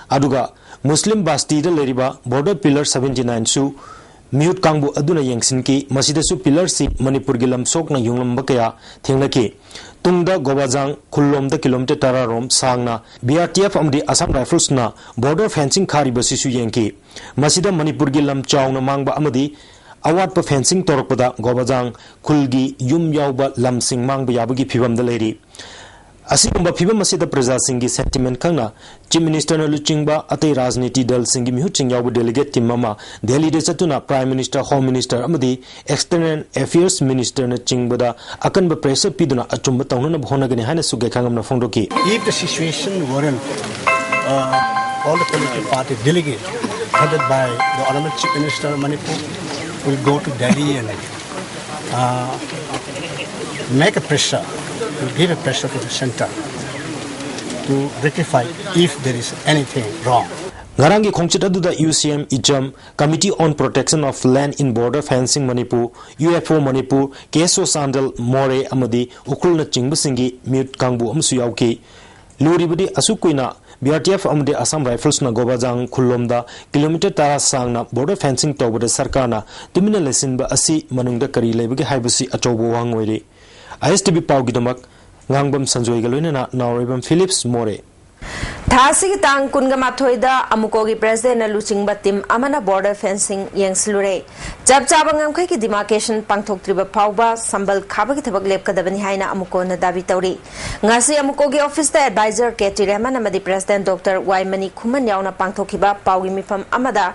ꯑꯗꯨꯒ ꯃꯨꯁꯂꯤꯝ ꯕꯥꯁꯇꯤꯗ ꯂꯩꯔꯤꯕ ꯕꯣꯔꯗꯔ ꯄꯤꯂꯔ ꯁꯚꯦꯟꯇꯤ ꯅꯥꯏꯟꯁꯨ ꯃꯤꯍꯨꯠ ꯀꯥꯡꯕꯨ ꯑꯗꯨꯅ ꯌꯦꯡꯁꯤꯟꯈꯤ꯫ ꯃꯁꯤꯗꯁꯨ ꯄꯤꯂꯔꯁꯤ ꯃꯅꯤꯄꯨꯔꯒꯤ ꯂꯝꯁꯣꯛꯅ ꯌꯨꯡꯂꯝꯕ ꯀꯌꯥ ꯊꯦꯡꯅꯈꯤ꯫ ꯇꯨꯡꯗ ꯒꯣꯕꯥꯖꯥꯡ ꯈꯨꯜꯂꯣꯝꯗ ꯀꯤꯂꯣꯃꯤꯇꯔ ꯇꯔꯥ ꯔꯣꯝ ꯁꯥꯡꯅ ꯕꯤ ꯑꯥꯔ ꯇꯤ ꯑꯦꯐ ꯑꯃꯗꯤ ꯑꯁꯥꯝ ꯔꯥꯏꯐꯜꯁꯅ ꯕꯣꯔꯗꯔ ꯐꯦꯟꯁꯤꯡ ꯈꯥꯔꯤꯕꯁꯤꯁꯨ ꯌꯦꯡꯈꯤ꯫ ꯃꯁꯤꯗ ꯃꯅꯤꯄꯨꯔꯒꯤ ꯂꯝ ꯆꯥꯎꯅ ꯃꯥꯡꯕ ꯑꯃꯗꯤ ꯑꯋꯥꯠꯄ ꯐꯦꯟꯁꯤꯡ ꯇꯧꯔꯛꯄꯗ ꯒꯣꯕꯥꯖꯥꯡ ꯈꯨꯜꯒꯤ ꯌꯨꯝ ꯌꯥꯎꯕ ꯂꯝꯁꯤꯡ ꯃꯥꯡꯕ ꯌꯥꯕꯒꯤ ꯐꯤꯚꯝꯗ ꯂꯩꯔꯤ꯫ ꯑꯁꯤꯒꯨꯝꯕ ꯐꯤꯚꯝ ꯑꯁꯤꯗ ꯄ꯭ꯔꯖꯥꯁꯤꯡꯒꯤ ꯁꯦꯟꯇꯤꯃꯦꯟ ꯈꯪꯅ ꯆꯤꯐ ꯃꯤꯅꯤꯁꯇꯔꯅ ꯂꯨꯆꯤꯡꯕ ꯑꯇꯩ ꯔꯥꯖꯅꯤꯇꯤ ꯗꯜꯁꯤꯡꯒꯤ ꯃꯤꯍꯨꯠꯁꯤꯡ ꯌꯥꯎꯕ ꯗꯦꯂꯤꯒꯦꯠ ꯇꯤꯝ ꯑꯃ ꯗꯦꯜꯂꯤꯗ ꯆꯠꯇꯨꯅ ꯄ꯭ꯔꯥꯏꯝ ꯃꯤꯅꯤꯁꯇꯔ, ꯍꯣꯝ ꯃꯤꯅꯤꯁꯇꯔ ꯑꯃꯗꯤ ꯑꯦꯛꯁꯇꯔꯅꯦꯜ ꯑꯦꯐꯤꯌꯔꯁ ꯃꯤꯅꯤꯁꯇꯔꯅꯆꯤꯡꯕꯗ ꯑꯀꯟꯕ ꯄ꯭ꯔꯦꯁꯔ ꯄꯤꯗꯨꯅ ꯑꯆꯨꯝꯕ ꯇꯧꯅꯅꯕ ꯍꯣꯠꯅꯒꯅꯤ ꯍꯥꯏꯅꯁꯨ ꯒꯦꯈꯥꯉꯝꯅ ꯐꯣꯡꯗꯣꯛꯈꯤ꯫ If the situation warrant, uh, all the political party delegates headed by the Honorable Chief Minister of Manipur will go to Delhi and uh, make a pressure, will give a pressure to the center to rectify if there is anything wrong. ꯉꯔꯥꯡꯒꯤ ꯈꯣꯡꯆꯠ ꯑꯗꯨꯗ U ꯁꯤ M ꯏꯆꯝ, Committee on Protection of Land in Border Fencing Manipur, U F O Manipur, ꯀꯦ ꯑꯦꯁ ꯑꯣ ꯆꯥꯟꯗꯦꯜ, ꯃꯣꯔꯦ ꯑꯃꯗꯤ ꯎꯈ꯭ꯔꯨꯜꯅꯆꯤꯡꯕꯁꯤꯡꯒꯤ ꯃꯤꯍꯨꯠ ꯀꯥꯡꯕꯨ ꯑꯃꯁꯨ ꯌꯥꯎꯈꯤ꯫ ꯂꯨꯔꯤꯕꯗꯤ ꯑꯁꯨꯛ ꯀꯨꯏꯅ ꯕꯤ ꯑꯥꯔ ꯇꯤ ꯑꯦꯐ ꯑꯃꯗꯤ ꯑꯁꯥꯝ ꯔꯥꯏꯐꯜꯁꯅ ꯒꯣꯕꯥꯖꯥꯡ ꯈꯨꯜꯂꯣꯝꯗ ꯀꯤꯂꯣꯃꯤꯇꯔ ꯇꯔꯥ ꯁꯥꯡꯅ ꯕꯣꯔꯗꯔ ꯐꯦꯟꯁꯤꯡ ꯇꯧꯕꯗ ꯁꯔꯀꯥꯔꯅ ꯇꯨꯃꯤꯟꯅ ꯂꯩꯁꯤꯟꯕ ꯑꯁꯤ ꯃꯅꯨꯡꯗ ꯀꯔꯤ ꯂꯩꯕꯒꯦ ꯍꯥꯏꯕꯁꯤ ꯑꯆꯧꯕ ꯋꯥꯍꯪ ꯑꯣꯏꯔꯤ꯫ ꯑꯥꯏ ꯑꯦꯁ ꯇꯤ ꯚꯤ ꯄꯥꯎꯒꯤꯗꯃꯛ ꯉꯥꯡꯕꯝ ꯁꯟꯖꯣꯏꯒ ꯂꯣꯏꯅꯅ ꯅꯥꯎꯔꯩꯕꯝ ꯐꯤꯂꯤꯞꯁ, ꯃꯣꯔꯦ꯫ ꯊꯥ ꯑꯁꯤꯒꯤ ꯇꯥꯡ ꯀꯨꯟꯒ ꯃꯥꯊꯣꯏꯗ ꯑꯃꯨꯀꯣꯒꯤ presidentꯅ ꯂꯨꯆꯤꯡꯕ team ꯑꯃꯅ border fencing ꯌꯦꯡꯁꯤꯜꯂꯨꯔꯦ꯫ ꯆꯞ ꯆꯥꯕ ꯉꯝꯈꯩꯒꯤ demarcation ꯄꯥꯡꯊꯣꯛꯇ꯭ꯔꯤꯕ ꯐꯥꯎꯕ ꯁꯝꯕꯜ ꯈꯥꯕꯒꯤ ꯊꯕꯛ ꯂꯦꯞꯀꯗꯕꯅꯤ ꯍꯥꯏꯅ ꯑꯃꯨꯀꯣꯅ ꯗꯥꯕꯤ ꯇꯧꯔꯤ꯫ ꯉꯁꯤ ꯑꯃꯨꯀꯣꯒꯤ officeꯇ advisor ꯀꯦ ꯇꯤ ꯔꯍꯃꯟ ꯑꯃꯗꯤ president doctor ꯋꯥꯏ ꯃꯅꯤ ꯈꯨꯃꯟ ꯌꯥꯎꯅ ꯄꯥꯡꯊꯣꯛꯈꯤꯕ ꯄꯥꯎꯒꯤ ꯃꯤꯐꯝ ꯑꯃꯗ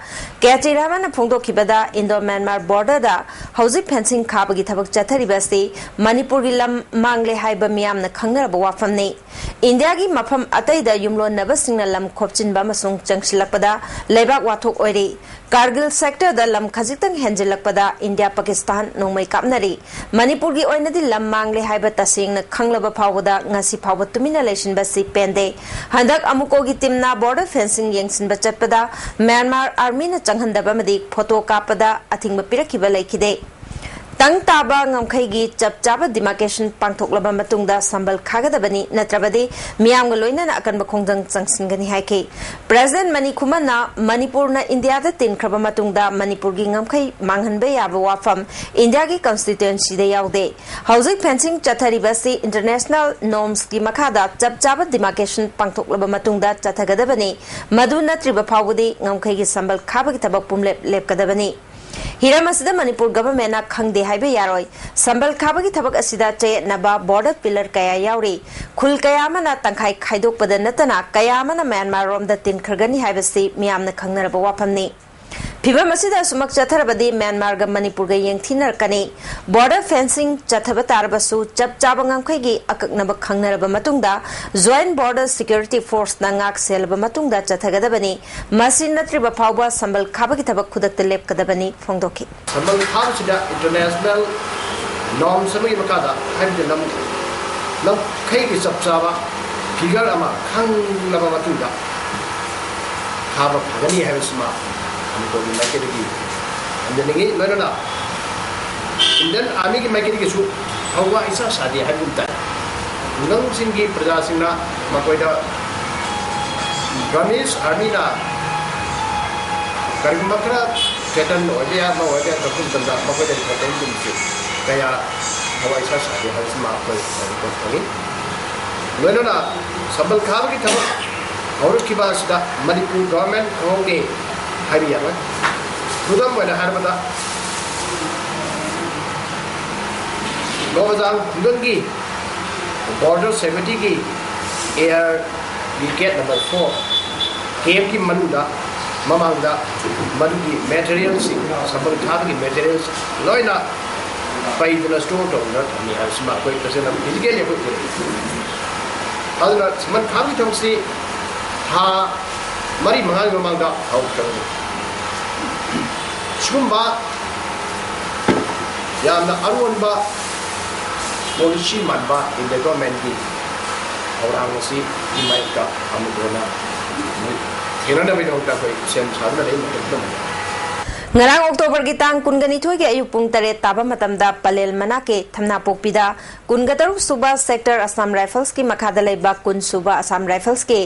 ꯀꯦ ꯇꯤ ꯔꯍꯃꯟꯅ ꯐꯣꯡꯗꯣꯛꯈꯤꯕꯗ, Indo Myanmar borderꯗ ꯍꯧꯖꯤꯛ fencing ꯈꯥꯕꯒꯤ ꯊꯕꯛ ꯆꯠꯊꯔꯤꯕ ꯑꯁꯤ ꯃꯅꯤꯄꯨꯔꯒꯤ ꯂꯝ ꯃꯥꯡꯂꯦ ꯍꯥꯏꯕ ꯃꯤꯌꯥꯝꯅ ꯈꯪꯅꯔꯕ ꯋꯥꯐꯝꯅꯤ꯫ ꯏꯟꯗꯤꯌꯥꯒꯤ ꯃꯐꯝ ꯑꯇꯩꯗ ꯌꯨꯝꯂꯣꯟꯅꯕꯁꯤꯡꯅ ꯂꯝ ꯈꯣꯞꯆꯤꯟꯕ ꯑꯃꯁꯨꯡ ꯆꯪꯁꯤꯜꯂꯛꯄꯗ ꯂꯩꯕꯥꯛ ꯋꯥꯊꯣꯛ ꯑꯣꯏꯔꯤ꯫ ꯀꯥꯔꯒꯤꯜ sectorꯗ ꯂꯝ ꯈꯖꯤꯛꯇꯪ ꯍꯦꯟꯖꯤꯜꯂꯛꯄꯗ ꯏꯟꯗꯤꯌꯥ ꯄꯥꯀꯤꯁꯇꯥꯟ ꯅꯣꯡꯃꯩ ꯀꯥꯞꯅꯔꯤ꯫ ꯃꯅꯤꯄꯨꯔꯒꯤ ꯑꯣꯏꯅꯗꯤ ꯂꯝ ꯃꯥꯡꯂꯦ ꯍꯥꯏꯕ ꯇꯁꯦꯡꯅ ꯈꯪꯂꯕ ꯐꯥꯎꯕꯗ ꯉꯁꯤ ꯐꯥꯎꯕ ꯇꯨꯃꯤꯟꯅ ꯂꯩꯁꯤꯟꯕꯁꯤ ꯄꯦꯟꯗꯦ꯫ ꯍꯟꯗꯛ ꯑꯃꯨꯀꯣꯒꯤ teamꯅ border fencing ꯌꯦꯡꯁꯤꯟꯕ ꯆꯠꯄꯗ Myanmar armyꯅ ꯆꯪꯍꯟꯗꯕ ꯑꯃꯗꯤ photo ꯀꯥꯞꯄꯗ ꯑꯊꯤꯡꯕ ꯄꯤꯔꯛꯈꯤꯕ ꯂꯩꯈꯤꯗꯦ꯫ ꯇꯪ ꯇꯥꯕ ꯉꯝꯈꯩꯒꯤ ꯆꯞ ꯆꯥꯕ demarcation ꯄꯥꯡꯊꯣꯛꯂꯕ ꯃꯇꯨꯡꯗ ꯁꯝꯕꯜ ꯈꯥꯒꯗꯕꯅꯤ, ꯅꯠꯇ꯭ꯔꯕꯗꯤ ꯃꯤꯌꯥꯝꯒ ꯂꯣꯏꯅꯅ ꯑꯀꯟꯕ ꯈꯣꯡꯖꯪ ꯆꯪꯁꯤꯟꯒꯅꯤ ꯍꯥꯏꯈꯤ꯫ President ꯃꯅꯤ ꯈꯨꯃꯟꯅ ꯃꯅꯤꯄꯨꯔꯅ ꯏꯟꯗꯤꯌꯥꯗ ꯇꯤꯟꯈ꯭ꯔꯕ ꯃꯇꯨꯡꯗ ꯃꯅꯤꯄꯨꯔꯒꯤ ꯉꯝꯈꯩ ꯃꯥꯡꯍꯟꯕ ꯌꯥꯕ ꯋꯥꯐꯝ ꯏꯟꯗꯤꯌꯥꯒꯤ constitutionꯗ ꯌꯥꯎꯗꯦ꯫ ꯍꯧꯖꯤꯛ fencing ꯆꯠꯊꯔꯤꯕ ꯑꯁꯤ international normsꯀꯤ ꯃꯈꯥꯗ ꯆꯞ ꯆꯥꯕ demarcation ꯄꯥꯡꯊꯣꯛꯂꯕ ꯃꯇꯨꯡꯗ ꯆꯠꯊꯒꯗꯕꯅꯤ꯫ ꯃꯗꯨ ꯅꯠꯇ꯭ꯔꯤꯕ ꯐꯥꯎꯕꯗꯤ ꯉꯝꯈꯩꯒꯤ ꯁꯝꯕꯜ ꯈꯥꯕꯒꯤ ꯊꯕꯛ ꯄꯨꯝꯂꯦꯞ ꯂꯦꯞꯀꯗꯕꯅꯤ꯫ ꯍꯤꯔꯝ ꯑꯁꯤꯗ ꯃꯅꯤꯄꯨꯔ governmentꯅ ꯈꯪꯗꯦ ꯍꯥꯏꯕ ꯌꯥꯔꯣꯏ꯫ ꯁꯝꯕꯜ ꯈꯥꯕꯒꯤ ꯊꯕꯛ ꯑꯁꯤꯗ ꯆꯌꯦꯠꯅꯕ border pillar ꯀꯌꯥ ꯌꯥꯎꯔꯤ꯫ ꯈꯨꯜ ꯀꯌꯥ ꯑꯃꯅ ꯇꯪꯈꯥꯏ ꯈꯥꯏꯗꯣꯛꯄꯗ ꯅꯠꯇꯅ ꯀꯌꯥ ꯑꯃꯅ ꯃ꯭ꯌꯥꯟꯃꯥꯔ ꯔꯣꯝꯗ ꯇꯤꯟꯈ꯭ꯔꯒꯅꯤ ꯍꯥꯏꯕꯁꯤ ꯃꯤꯌꯥꯝꯅ ꯈꯪꯅꯔꯕ ꯋꯥꯐꯝꯅꯤ꯫ ꯐꯤꯚꯝ ꯑꯁꯤꯗ ꯑꯁꯨꯃꯛ ꯆꯠꯊꯔꯕꯗꯤ ꯃ꯭ꯌꯥꯟꯃꯥꯔꯒ ꯃꯅꯤꯄꯨꯔꯒ ꯌꯦꯡꯊꯤꯅꯔꯛꯀꯅꯤ꯫ Border fencing ꯆꯠꯊꯕ ꯇꯥꯔꯕꯁꯨ ꯆꯞ ꯆꯥꯕ ꯉꯝꯈꯩꯒꯤ ꯑꯀꯛꯅꯕ ꯈꯪꯅꯔꯕ ꯃꯇꯨꯡꯗ Joint Border Security Forceꯅ ꯉꯥꯛ ꯁꯦꯜꯂꯕ ꯃꯇꯨꯡꯗ ꯆꯠꯊꯒꯗꯕꯅꯤ꯫ ꯃꯁꯤ ꯅꯠꯇ꯭ꯔꯤꯕ ꯐꯥꯎꯕ ꯁꯝꯕꯜ ꯈꯥꯕꯒꯤ ꯊꯕꯛ ꯈꯨꯗꯛꯇ ꯂꯦꯞꯀꯗꯕꯅꯤ ꯐꯣꯡꯗꯣꯛꯈꯤ꯫ ꯁꯝꯕꯜ ꯈꯥꯕꯁꯤꯗ international norms ꯑꯃꯒꯤ ꯃꯈꯥꯗ, ꯍꯥꯏꯕꯗꯤ ꯂꯝ, ꯂꯝꯈꯩꯒꯤ ꯆꯞ ꯆꯥꯕ figure ꯑꯃ ꯈꯪꯂꯕ ꯃꯇꯨꯡꯗ ꯈꯥꯕ ꯐꯒꯅꯤ ꯍꯥꯏꯕꯁꯤꯃ ꯃꯅꯤꯄꯨꯔꯒꯤ ꯃꯥꯏꯀꯩꯗꯒꯤ ꯊꯝꯖꯅꯤꯡꯏ꯫ ꯂꯣꯏꯅꯅ Indian Armyꯒꯤ ꯃꯥꯏꯀꯩꯗꯒꯤꯁꯨ ꯊꯧꯋꯥ ꯏꯁꯥ ꯁꯥꯗꯦ ꯍꯥꯏꯕꯒꯨꯝ ꯇꯥꯏ꯫ ꯈꯨꯡꯒꯪꯁꯤꯡꯒꯤ ꯄ꯭ꯔꯖꯥꯁꯤꯡꯅ ꯃꯈꯣꯏꯗ Burmese Armyꯅ ꯀꯔꯤꯒꯨꯝꯕ ꯈꯔ threaten ꯑꯣꯏꯕ ꯌꯥꯏ, ꯑꯃ ꯑꯣꯏꯕ ꯌꯥꯏ, ꯇꯧꯔꯛꯄ ꯃꯇꯝꯗ ꯃꯈꯣꯏꯗ report ꯇꯧꯕꯒꯨꯝꯕꯁꯤ ꯀꯌꯥ ꯊꯋꯥꯏ ꯏꯁꯥ ꯁꯥꯗꯦ ꯍꯥꯏꯕꯁꯤꯃ ꯑꯩꯈꯣꯏ report ꯐꯪꯏ꯫ ꯂꯣꯏꯅꯅ ꯁꯝꯕꯜ ꯈꯥꯕꯒꯤ ꯊꯕꯛ ꯍꯧꯔꯛꯈꯤꯕ ꯑꯁꯤꯗ ꯃꯅꯤꯄꯨꯔ ꯒꯚꯔꯟꯃꯦꯟ ꯈꯪꯍꯧꯗꯦ ꯍꯥꯏꯕ ꯌꯥꯔꯣꯏ꯫ ꯈꯨꯗꯝ ꯑꯣꯏꯅ ꯍꯥꯏꯔꯕꯗ, ꯒꯣꯕꯖꯥꯡ ꯈꯨꯡꯒꯪꯒꯤ ꯕꯣꯔꯗꯔ ꯁꯦꯀ꯭ꯌꯨꯔꯤꯇꯤꯒꯤ ꯑꯦꯌꯔꯒꯤ ꯒꯦꯠ ꯅꯝꯕꯔ ꯐꯣꯔ ꯀꯦꯝꯞꯀꯤ ꯃꯅꯨꯡꯗ ꯃꯃꯥꯡꯗ ꯃꯗꯨꯒꯤ ꯃꯦꯇꯔꯤꯌꯦꯜꯁꯤꯡ, ꯁꯝꯕꯜ ꯊꯥꯕꯒꯤ ꯃꯦꯇꯔꯤꯌꯦꯜꯁ ꯂꯣꯏꯅ ꯄꯩꯗꯨꯅ ꯁ꯭ꯇꯣꯔ ꯇꯧꯗꯨꯅ ꯊꯝꯃꯤ ꯍꯥꯏꯕꯁꯤꯃ ꯑꯩꯈꯣꯏ ꯇꯁꯦꯡꯅ ꯐꯤꯖꯤꯀꯦꯜꯂꯤ ꯑꯩꯈꯣꯏ ꯎꯔꯦ꯫ ꯑꯗꯨꯅ ꯁꯝꯕꯜ ꯊꯥꯕꯒꯤ ꯊꯕꯛꯁꯤ ꯊꯥ ꯃꯔꯤ ꯃꯉꯥꯒꯤ ꯃꯃꯥꯡꯗ ꯍꯧꯈ꯭ꯔꯕꯅꯤ꯫ ꯁꯤꯒꯨꯝꯕ ꯌꯥꯝꯅ ꯑꯔꯣꯟꯕ ꯄꯣꯂꯤꯁꯤ ꯃꯥꯟꯕ ꯏꯟꯗꯤꯌꯥ ꯒꯣꯔꯃꯦꯟꯒꯤ ꯊꯧꯔꯥꯡ ꯑꯁꯤ ꯃꯥꯌꯣꯛꯇ ꯑꯃꯨꯛ ꯍꯟꯅ ꯊꯦꯡꯅꯅꯕꯒꯤꯗꯃꯛꯇ ꯑꯩꯈꯣꯏ ꯁꯦꯝ ꯁꯥꯗꯨꯅ ꯂꯩ ꯃꯇꯝ ꯄꯨꯝꯅꯃꯛꯇ꯫ ꯉꯔꯥꯡ ꯑꯣꯛꯇꯣꯕꯔꯒꯤ ꯇꯥꯡ ꯀꯨꯟꯒ ꯅꯤꯊꯣꯏꯒꯤ ꯑꯌꯨꯛ ꯄꯨꯡ ꯇꯔꯦꯠ ꯇꯥꯕ ꯃꯇꯝꯗ ꯄꯂꯦꯜ ꯃꯅꯥꯛꯀꯤ ꯊꯝꯅꯥꯄꯣꯛꯄꯤꯗ ꯀꯨꯟꯒ ꯇꯔꯨꯛ ꯁꯨꯕ ꯁꯦꯛꯇꯔ ꯑꯁꯥꯝ ꯔꯥꯏꯐꯜꯁꯀꯤ ꯃꯈꯥꯗ ꯂꯩꯕ ꯀꯨꯟ ꯁꯨꯕ ꯑꯁꯥꯝ ꯔꯥꯏꯐꯜꯁꯀꯤ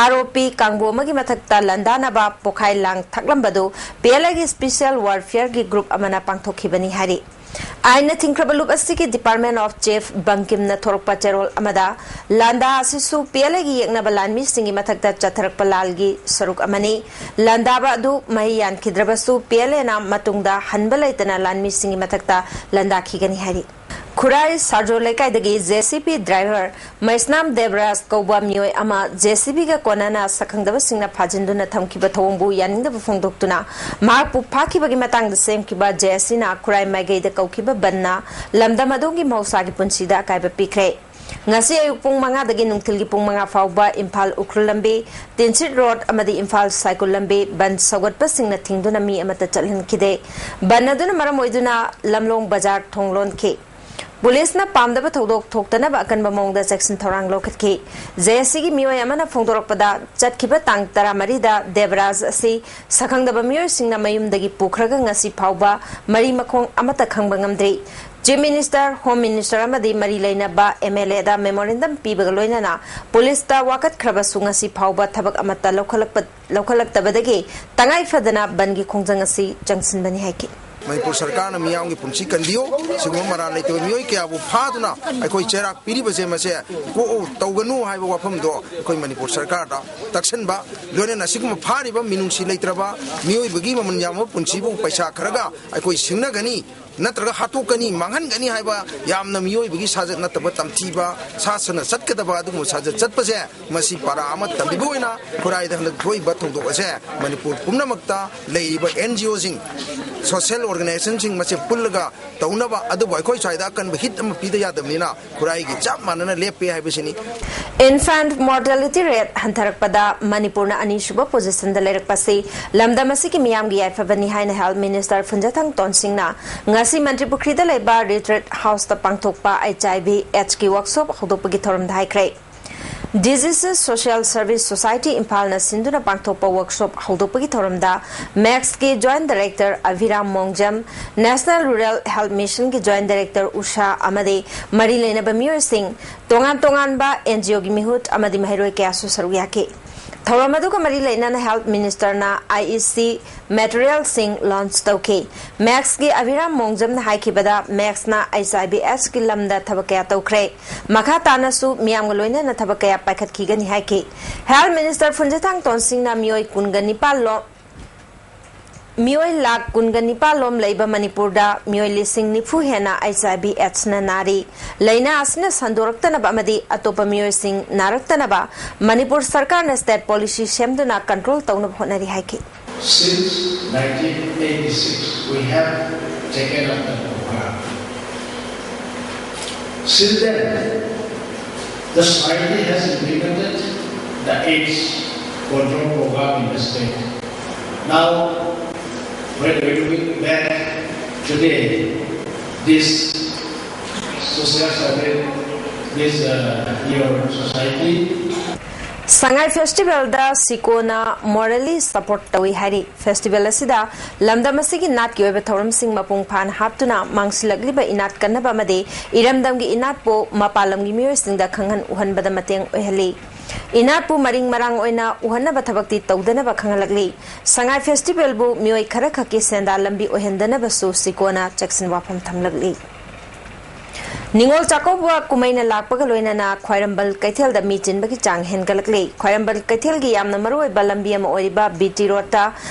ꯑꯥꯔ ꯑꯣ ꯄꯤ ꯀꯥꯡꯕꯨ ꯑꯃꯒꯤ ꯃꯊꯛꯇ ꯂꯥꯟꯗꯥꯅꯕ ꯄꯣꯈꯥꯏ ꯂꯥꯡ ꯊꯛꯂꯝꯕꯗꯨ ꯄꯤ ꯑꯦꯜ ꯑꯦꯒꯤ ꯁ꯭ꯄꯤꯁꯦꯜ ꯋꯥꯔꯐꯤꯌꯔꯒꯤ ꯒ꯭ꯔꯨꯞ ꯑꯃꯅ ꯄꯥꯡꯊꯣꯛꯈꯤꯕꯅꯤ ꯍꯥꯏꯔꯤ꯫ ꯑꯥꯏꯟꯅ ꯊꯤꯡꯈ꯭ꯔꯕ ꯂꯨꯞ ꯑꯁꯤꯒꯤ ꯗꯤꯄꯥꯔꯠꯃꯦꯟ ꯑꯣꯐ ꯆꯤꯐ ꯕꯪꯀꯤꯝꯅ ꯊꯣꯔꯛꯄ ꯆꯦꯔꯣꯜ ꯑꯃꯗ, ꯂꯥꯟꯗꯥ ꯑꯁꯤꯁꯨ ꯄꯤ ꯑꯦꯜ ꯑꯦꯒꯤ ꯌꯦꯛꯅꯕ ꯂꯥꯟꯃꯤꯁꯤꯡꯒꯤ ꯃꯊꯛꯇ ꯆꯠꯊꯔꯛꯄ ꯂꯥꯜꯒꯤ ꯁꯔꯨꯛ ꯑꯃꯅꯤ꯫ ꯂꯥꯟꯗꯥꯕ ꯑꯗꯨ ꯃꯍꯩ ꯌꯥꯟꯈꯤꯗ꯭ꯔꯕꯁꯨ, ꯄꯤ ꯑꯦꯜ ꯑꯦꯅ ꯃꯇꯨꯡꯗ ꯍꯟꯕ ꯂꯩꯇꯅ ꯂꯥꯟꯃꯤꯁꯤꯡꯒꯤ ꯃꯊꯛꯇ ꯂꯥꯟꯗꯥꯈꯤꯒꯅꯤ ꯍꯥꯏꯔꯤ꯫ ꯈꯨꯔꯥꯏ ꯁꯥꯔꯖꯣ ꯂꯩꯀꯥꯏꯗꯒꯤ ꯖꯦ ꯁꯤ ꯕꯤ ꯗ꯭ꯔꯥꯏꯚꯔ ꯃꯩꯁꯅꯥꯝ ꯗꯦꯕꯔꯥꯖ ꯀꯧꯕ ꯃꯤꯑꯣꯏ ꯑꯃ ꯖꯦ ꯁꯤ ꯕꯤꯒ ꯀꯣꯟꯅꯅ ꯁꯛꯈꯪꯗꯕꯁꯤꯡꯅ ꯐꯥꯖꯤꯟꯗꯨꯅ ꯊꯝꯈꯤꯕ ꯊꯧꯑꯣꯡꯕꯨ ꯌꯥꯅꯤꯡꯗꯕ ꯐꯣꯡꯗꯣꯛꯇꯨꯅ ꯃꯍꯥꯛꯄꯨ ꯐꯥꯈꯤꯕꯒꯤ ꯃꯇꯥꯡꯗ ꯁꯦꯝꯈꯤꯕ ꯖꯦ ꯑꯦꯁ ꯁꯤꯅ ꯈꯨꯔꯥꯏ ꯃꯥꯏꯀꯩꯗ ꯀꯧꯈꯤꯕ ꯕꯟꯅ ꯂꯝꯗꯝ ꯑꯗꯣꯝꯒꯤ ꯃꯍꯧꯁꯥꯒꯤ ꯄꯨꯟꯁꯤꯗ ꯑꯀꯥꯏꯕ ꯄꯤꯈ꯭ꯔꯦ꯫ ꯉꯁꯤ ꯑꯌꯨꯛ ꯄꯨꯡ ꯃꯉꯥꯗꯒꯤ ꯅꯨꯡꯊꯤꯜꯒꯤ ꯄꯨꯡ ꯃꯉꯥ ꯐꯥꯎꯕ ꯏꯝꯐꯥꯜ ꯎꯈ꯭ꯔꯨꯜ ꯂꯝꯕꯤ, ꯇꯤꯟꯁꯤꯠ ꯔꯣꯗ ꯑꯃꯗꯤ ꯏꯝꯐꯥꯜ ꯁꯥꯏꯀꯨꯜ ꯂꯝꯕꯤ ꯕꯟ ꯁꯧꯒꯠꯄꯁꯤꯡꯅ ꯊꯤꯡꯗꯨꯅ ꯃꯤ ꯑꯃꯠꯇ ꯆꯠꯍꯟꯈꯤꯗꯦ꯫ ꯕꯟ ꯑꯗꯨꯅ ꯃꯔꯝ ꯑꯣꯏꯗꯨꯅ ꯂꯝꯂꯣꯡ ꯕꯖꯥꯔ ꯊꯣꯡ ꯂꯣꯟꯈꯤ꯫ ꯄꯨꯂꯤꯁꯅ ꯄꯥꯝꯗꯕ ꯊꯧꯗꯣꯛ ꯊꯣꯛꯇꯅꯕ ꯑꯀꯟꯕ ꯃꯑꯣꯡꯗ ꯆꯦꯛꯁꯤꯟ ꯊꯧꯔꯥꯡ ꯂꯧꯈꯠꯈꯤ꯫ ꯖꯦ ꯑꯦꯁ ꯁꯤꯒꯤ ꯃꯤꯑꯣꯏ ꯑꯃꯅ ꯐꯣꯡꯗꯣꯔꯛꯄꯗ, ꯆꯠꯈꯤꯕ ꯇꯥꯡ ꯇꯔꯥꯃꯔꯤꯗ ꯗꯦꯕꯔꯥꯖ ꯑꯁꯤ ꯁꯛꯈꯪꯗꯕ ꯃꯤꯑꯣꯏꯁꯤꯡꯅ ꯃꯌꯨꯝꯗꯒꯤ ꯄꯨꯈ꯭ꯔꯒ ꯉꯁꯤ ꯐꯥꯎꯕ ꯃꯔꯤ ꯃꯈꯣꯡ ꯑꯃꯠꯇ ꯈꯪꯕ ꯉꯝꯗ꯭ꯔꯤ꯫ ꯆꯤꯐ ꯃꯤꯅꯤꯁꯇꯔ, ꯍꯣꯝ ꯃꯤꯅꯤꯁꯇꯔ ꯑꯃꯗꯤ ꯃꯔꯤ ꯂꯩꯅꯕ ꯑꯦꯝ ꯑꯦꯜ ꯑꯦꯗ ꯃꯦꯃꯣꯔꯦꯟꯗꯝ ꯄꯤꯕꯒ ꯂꯣꯏꯅꯅ ꯄꯨꯂꯤꯁꯇ ꯋꯥꯀꯠꯈ꯭ꯔꯕꯁꯨ ꯉꯁꯤ ꯐꯥꯎꯕ ꯊꯕꯛ ꯑꯃꯠꯇ ꯂꯧꯈꯠꯂꯛꯄ-, ꯂꯧꯈꯠꯂꯛꯇꯕꯗꯒꯤ ꯇꯉꯥꯏ ꯐꯗꯅ ꯕꯟꯒꯤ ꯈꯣꯡꯖꯪ ꯑꯁꯤ ꯆꯪꯁꯤꯟꯕꯅꯤ ꯍꯥꯏꯈꯤ꯫ ꯃꯅꯤꯄꯨꯔ ꯁꯔꯀꯥꯔꯅ ꯃꯤꯌꯥꯝꯒꯤ ꯄꯨꯟꯁꯤ ꯀꯟꯕꯤꯌꯨ꯫ ꯁꯤꯒꯨꯝꯕ ꯃꯔꯥꯜ ꯂꯩꯇꯕ ꯃꯤꯑꯣꯏ ꯀꯌꯥꯕꯨ ꯐꯥꯗꯨꯅ ꯑꯩꯈꯣꯏ ꯆꯩꯔꯥꯛ ꯄꯤꯔꯤꯕꯁꯦ, ꯃꯁꯦ ꯀꯣꯛꯎ ꯇꯧꯒꯅꯨ ꯍꯥꯏꯕ ꯋꯥꯐꯝꯗꯣ ꯑꯩꯈꯣꯏ ꯃꯅꯤꯄꯨꯔ ꯁꯔꯀꯥꯔꯗ ꯇꯛꯁꯟꯕ꯫ ꯂꯣꯏꯅꯅ ꯑꯁꯤꯒꯨꯝꯕ ꯐꯥꯔꯤꯕ ꯃꯤꯅꯨꯡꯁꯤ ꯂꯩꯇ꯭ꯔꯕ ꯃꯤꯑꯣꯏꯕꯒꯤ ꯃꯃꯜ ꯌꯥꯝꯕ ꯄꯨꯟꯁꯤꯕꯨ ꯄꯩꯁꯥ ꯈꯔꯒ ꯑꯩꯈꯣꯏ ꯁꯤꯡꯅꯒꯅꯤ, ꯅꯠꯇ꯭ꯔꯒ ꯍꯥꯠꯇꯣꯛꯀꯅꯤ, ꯃꯥꯡꯍꯟꯒꯅꯤ ꯍꯥꯏꯕ ꯌꯥꯝꯅ ꯃꯤꯑꯣꯏꯕꯒꯤ ꯁꯥꯖꯠ ꯅꯠꯇꯕ, ꯇꯝꯊꯤꯕ, ꯁꯥ ꯁꯟꯅ ꯆꯠꯀꯗꯕ ꯑꯗꯨꯒꯨꯝꯕ ꯁꯥꯖꯠ ꯆꯠꯄꯁꯦ, ꯃꯁꯤ ꯄꯥꯔꯥ ꯑꯃ ꯇꯝꯕꯤꯕ ꯑꯣꯏꯅ ꯈꯨꯔꯥꯏꯗ ꯍꯟꯗꯛ ꯊꯣꯛꯏꯕ ꯊꯧꯗꯣꯛ ꯑꯁꯦ ꯃꯅꯤꯄꯨꯔ ꯄꯨꯝꯅꯃꯛꯇ ꯂꯩꯔꯤꯕ ꯑꯦꯟ ꯖꯤ ꯑꯣꯁꯤꯡ, ꯁꯣꯁꯤꯌꯦꯜ ꯑꯣꯔꯒꯅꯥꯏꯖꯦꯁꯟꯁꯤꯡ ꯃꯁꯦ ꯄꯨꯜꯂꯒ ꯇꯧꯅꯕ, ꯑꯗꯨꯕꯨ ꯑꯩꯈꯣꯏ ꯁ꯭ꯋꯥꯏꯗ ꯑꯀꯟꯕ ꯍꯤꯠ ꯑꯃ ꯄꯤꯗ ꯌꯥꯗꯕꯅꯤꯅ ꯈꯨꯔꯥꯏꯒꯤ ꯆꯞ ꯃꯥꯟꯅꯅ ꯂꯦꯞꯄꯦ ꯍꯥꯏꯕꯁꯤꯅꯤ꯫ Infant mortality rate ꯍꯟꯊꯔꯛꯄꯗ ꯃꯅꯤꯄꯨꯔꯅ ꯑꯅꯤꯁꯨꯕ ꯄꯣꯖꯤꯁꯟꯗ ꯂꯩꯔꯛꯄꯁꯤ ꯂꯝꯗꯝ ꯑꯁꯤꯒꯤ ꯃꯤꯌꯥꯝꯒꯤ ꯌꯥꯏꯐꯕꯅꯤ ꯍꯥꯏꯅ ꯍꯦꯜꯊ ꯃꯤꯅꯤꯁꯇꯔ ꯐꯨꯟꯖꯊꯪ ꯇꯣꯟꯁꯤꯡꯅ ꯉꯁꯤ ꯃꯟꯇ꯭ꯔꯤꯄꯨꯈ꯭ꯔꯤꯗ ꯂꯩꯕ ꯔꯤꯇ꯭ꯔꯤꯠ ꯍꯥꯎꯁꯇ ꯄꯥꯡꯊꯣꯛꯄ ꯑꯩꯆ ꯑꯥꯏ ꯚꯤ ꯑꯦꯗꯁꯀꯤ ꯋꯥꯔꯛꯁꯣꯞ ꯍꯧꯗꯣꯛꯄꯒꯤ ꯊꯧꯔꯝꯗ ꯍꯥꯏꯈ꯭ꯔꯦ꯫ ꯗꯤꯖꯤꯁꯦꯁ ꯁꯣꯁꯤꯌꯦꯜ ꯁꯔꯚꯤꯁ ꯁꯣꯁꯥꯏꯇꯤ ꯏꯝꯐꯥꯜꯅ ꯁꯤꯟꯗꯨꯅ ꯄꯥꯡꯊꯣꯛꯄ ꯋꯥꯔꯛꯁꯣꯞ ꯍꯧꯗꯣꯛꯄꯒꯤ ꯊꯧꯔꯝꯗ ꯃꯦꯛꯁꯀꯤ joint director Abhiram Mongjam, national rural health ꯃꯤꯁꯟꯒꯤ ꯖꯣꯏꯟꯠ ꯗꯥꯏꯔꯦꯛꯇꯔ ꯎꯁꯥ ꯑꯃꯗꯤ ꯃꯔꯤ ꯂꯩꯅꯕ ꯃꯤꯑꯣꯏꯁꯤꯡ, ꯇꯣꯉꯥꯟ ꯇꯣꯉꯥꯟꯕ ꯑꯦꯟ ꯖꯤ ꯑꯣꯒꯤ ꯃꯤꯍꯨꯠ ꯑꯃꯗꯤ ꯃꯍꯩꯔꯣꯏ ꯀꯌꯥꯁꯨ ꯁꯔꯨꯛ ꯌꯥꯈꯤ꯫ ꯊꯧꯔꯝ ꯑꯗꯨꯒ ꯃꯔꯤ ꯂꯩꯅꯅ ꯍꯦꯜꯊ ꯃꯤꯅꯤꯁꯇꯔꯅ ꯑꯥꯏ ꯏ ꯁꯤ ꯃꯦꯇꯔꯤꯌꯦꯜꯁꯤꯡ ꯂꯣꯟꯆ ꯇꯧꯈꯤ꯫ ꯃꯦꯛꯁꯀꯤ ꯑꯚꯤꯔꯥꯝ ꯃꯣꯡꯖꯝꯅ ꯍꯥꯏꯈꯤꯕꯗ, ꯃꯦꯛꯁꯅ ꯑꯩꯆ ꯑꯥꯏ ꯚꯤ ꯑꯦꯗꯁꯀꯤ ꯂꯝꯗ ꯊꯕꯛ ꯀꯌꯥ ꯇꯧꯈ꯭ꯔꯦ꯫ ꯃꯈꯥ ꯇꯥꯅꯁꯨ ꯃꯤꯌꯥꯝꯒ ꯂꯣꯏꯅꯅ ꯊꯕꯛ ꯀꯌꯥ ꯄꯥꯏꯈꯠꯈꯤꯒꯅꯤ ꯍꯥꯏꯈꯤ꯫ ꯍꯦꯜꯊ ꯃꯤꯅꯤꯁꯇꯔ ꯐꯨꯟꯖꯊꯥꯡ ꯇꯣꯟꯁꯤꯡꯅ ꯃꯤꯑꯣꯏ ꯀꯨꯟꯒ ꯅꯤꯄꯥꯜ ꯂꯣꯝ ꯃꯤꯑꯣꯏ ꯂꯥꯈ ꯀꯨꯟꯒ ꯅꯤꯄꯥꯜ ꯂꯣꯝ ꯂꯩꯕ ꯃꯅꯤꯄꯨꯔꯗ ꯃꯤꯑꯣꯏ ꯂꯤꯁꯤꯡ ꯅꯤꯐꯨ ꯍꯦꯟꯅ ꯑꯩꯆ ꯑꯥꯏ ꯚꯤ ꯑꯦꯗꯁꯅ ꯅꯥꯔꯤ꯫ ꯂꯥꯏꯅꯥ ꯑꯁꯤꯅ ꯁꯟꯗꯣꯔꯛꯇꯅꯕ ꯑꯃꯗꯤ ꯑꯇꯣꯞꯄ ꯃꯤꯑꯣꯏꯁꯤꯡ ꯅꯥꯔꯛꯇꯅꯕ ꯃꯅꯤꯄꯨꯔ ꯁꯔꯀꯥꯔꯅ ꯁ꯭ꯇꯦꯠ ꯄꯣꯂꯤꯁꯤ ꯁꯦꯝꯗꯨꯅ ꯀꯟꯇ꯭ꯔꯣꯜ ꯇꯧꯅꯕ ꯍꯣꯠꯅꯔꯤ ꯍꯥꯏꯈꯤ꯫ Since nineteen eighty-six, we have taken up the program. Since then, the society has implemented the AIDS control program in the state. Now, when we look back today, this social service, this uh, your society, Sangai ꯐꯦꯁꯇꯤꯚꯦꯜꯗ ꯁꯤꯀꯣꯅ morally support ꯇꯧꯏ ꯍꯥꯏꯔꯤ꯫ Festival ꯑꯁꯤꯗ ꯂꯝꯗꯝ ꯑꯁꯤꯒꯤ ꯅꯥꯠꯀꯤ ꯑꯣꯏꯕ ꯊꯧꯔꯝꯁꯤꯡ ꯃꯄꯨꯡ ꯐꯥꯅ ꯍꯥꯞꯇꯨꯅ ꯃꯥꯡꯁꯤꯜꯂꯛꯂꯤꯕ ꯏꯅꯥꯠ ꯀꯟꯅꯕ ꯑꯃꯗꯤ ꯏꯔꯝꯗꯝꯒꯤ ꯏꯅꯥꯠꯄꯨ ꯃꯄꯥꯟ ꯂꯝꯒꯤ ꯃꯤꯑꯣꯏꯁꯤꯡꯗ ꯈꯪꯍꯟ ꯎꯍꯟꯕꯗ ꯃꯇꯦꯡ ꯑꯣꯏꯍꯜꯂꯤ꯫ ꯏꯅꯥꯠꯄꯨ ꯃꯔꯤꯡ ꯃꯔꯥꯡ ꯑꯣꯏꯅ ꯎꯍꯟꯅꯕ ꯊꯕꯛꯇꯤ ꯇꯧꯗꯅꯕ ꯈꯪꯍꯜꯂꯛꯂꯤ꯫ ꯁꯉꯥꯏ ꯐꯦꯁꯇꯤꯚꯦꯜꯕꯨ ꯃꯤꯑꯣꯏ ꯈꯔ ꯈꯛꯀꯤ ꯁꯦꯟꯗꯥ ꯂꯝꯕꯤ ꯑꯣꯏꯍꯟꯗꯅꯕꯁꯨ ꯁꯤꯀꯣꯅ ꯆꯦꯛꯁꯤꯟ ꯋꯥꯐꯝ ꯊꯝꯂꯛꯂꯤ꯫ ꯅꯤꯉꯣꯜ ꯆꯥꯛꯀꯧꯕ ꯀꯨꯝꯍꯩꯅ ꯂꯥꯛꯄꯒ ꯂꯣꯏꯅꯅ ꯈ꯭ꯋꯥꯏꯔꯝꯕꯟ ꯀꯩꯊꯦꯜꯗ ꯃꯤ ꯆꯤꯟꯕꯒꯤ ꯆꯥꯡ ꯍꯦꯟꯒꯠꯂꯛꯂꯤ꯫ ꯈ꯭ꯋꯥꯏꯔꯝꯕꯟ ꯀꯩꯊꯦꯜꯒꯤ ꯌꯥꯝꯅ ꯃꯔꯨꯑꯣꯏꯕ ꯂꯝꯕꯤ ꯑꯃ ꯑꯣꯏꯔꯤꯕ ꯕꯤ ꯇꯤ ꯔꯣꯗꯇ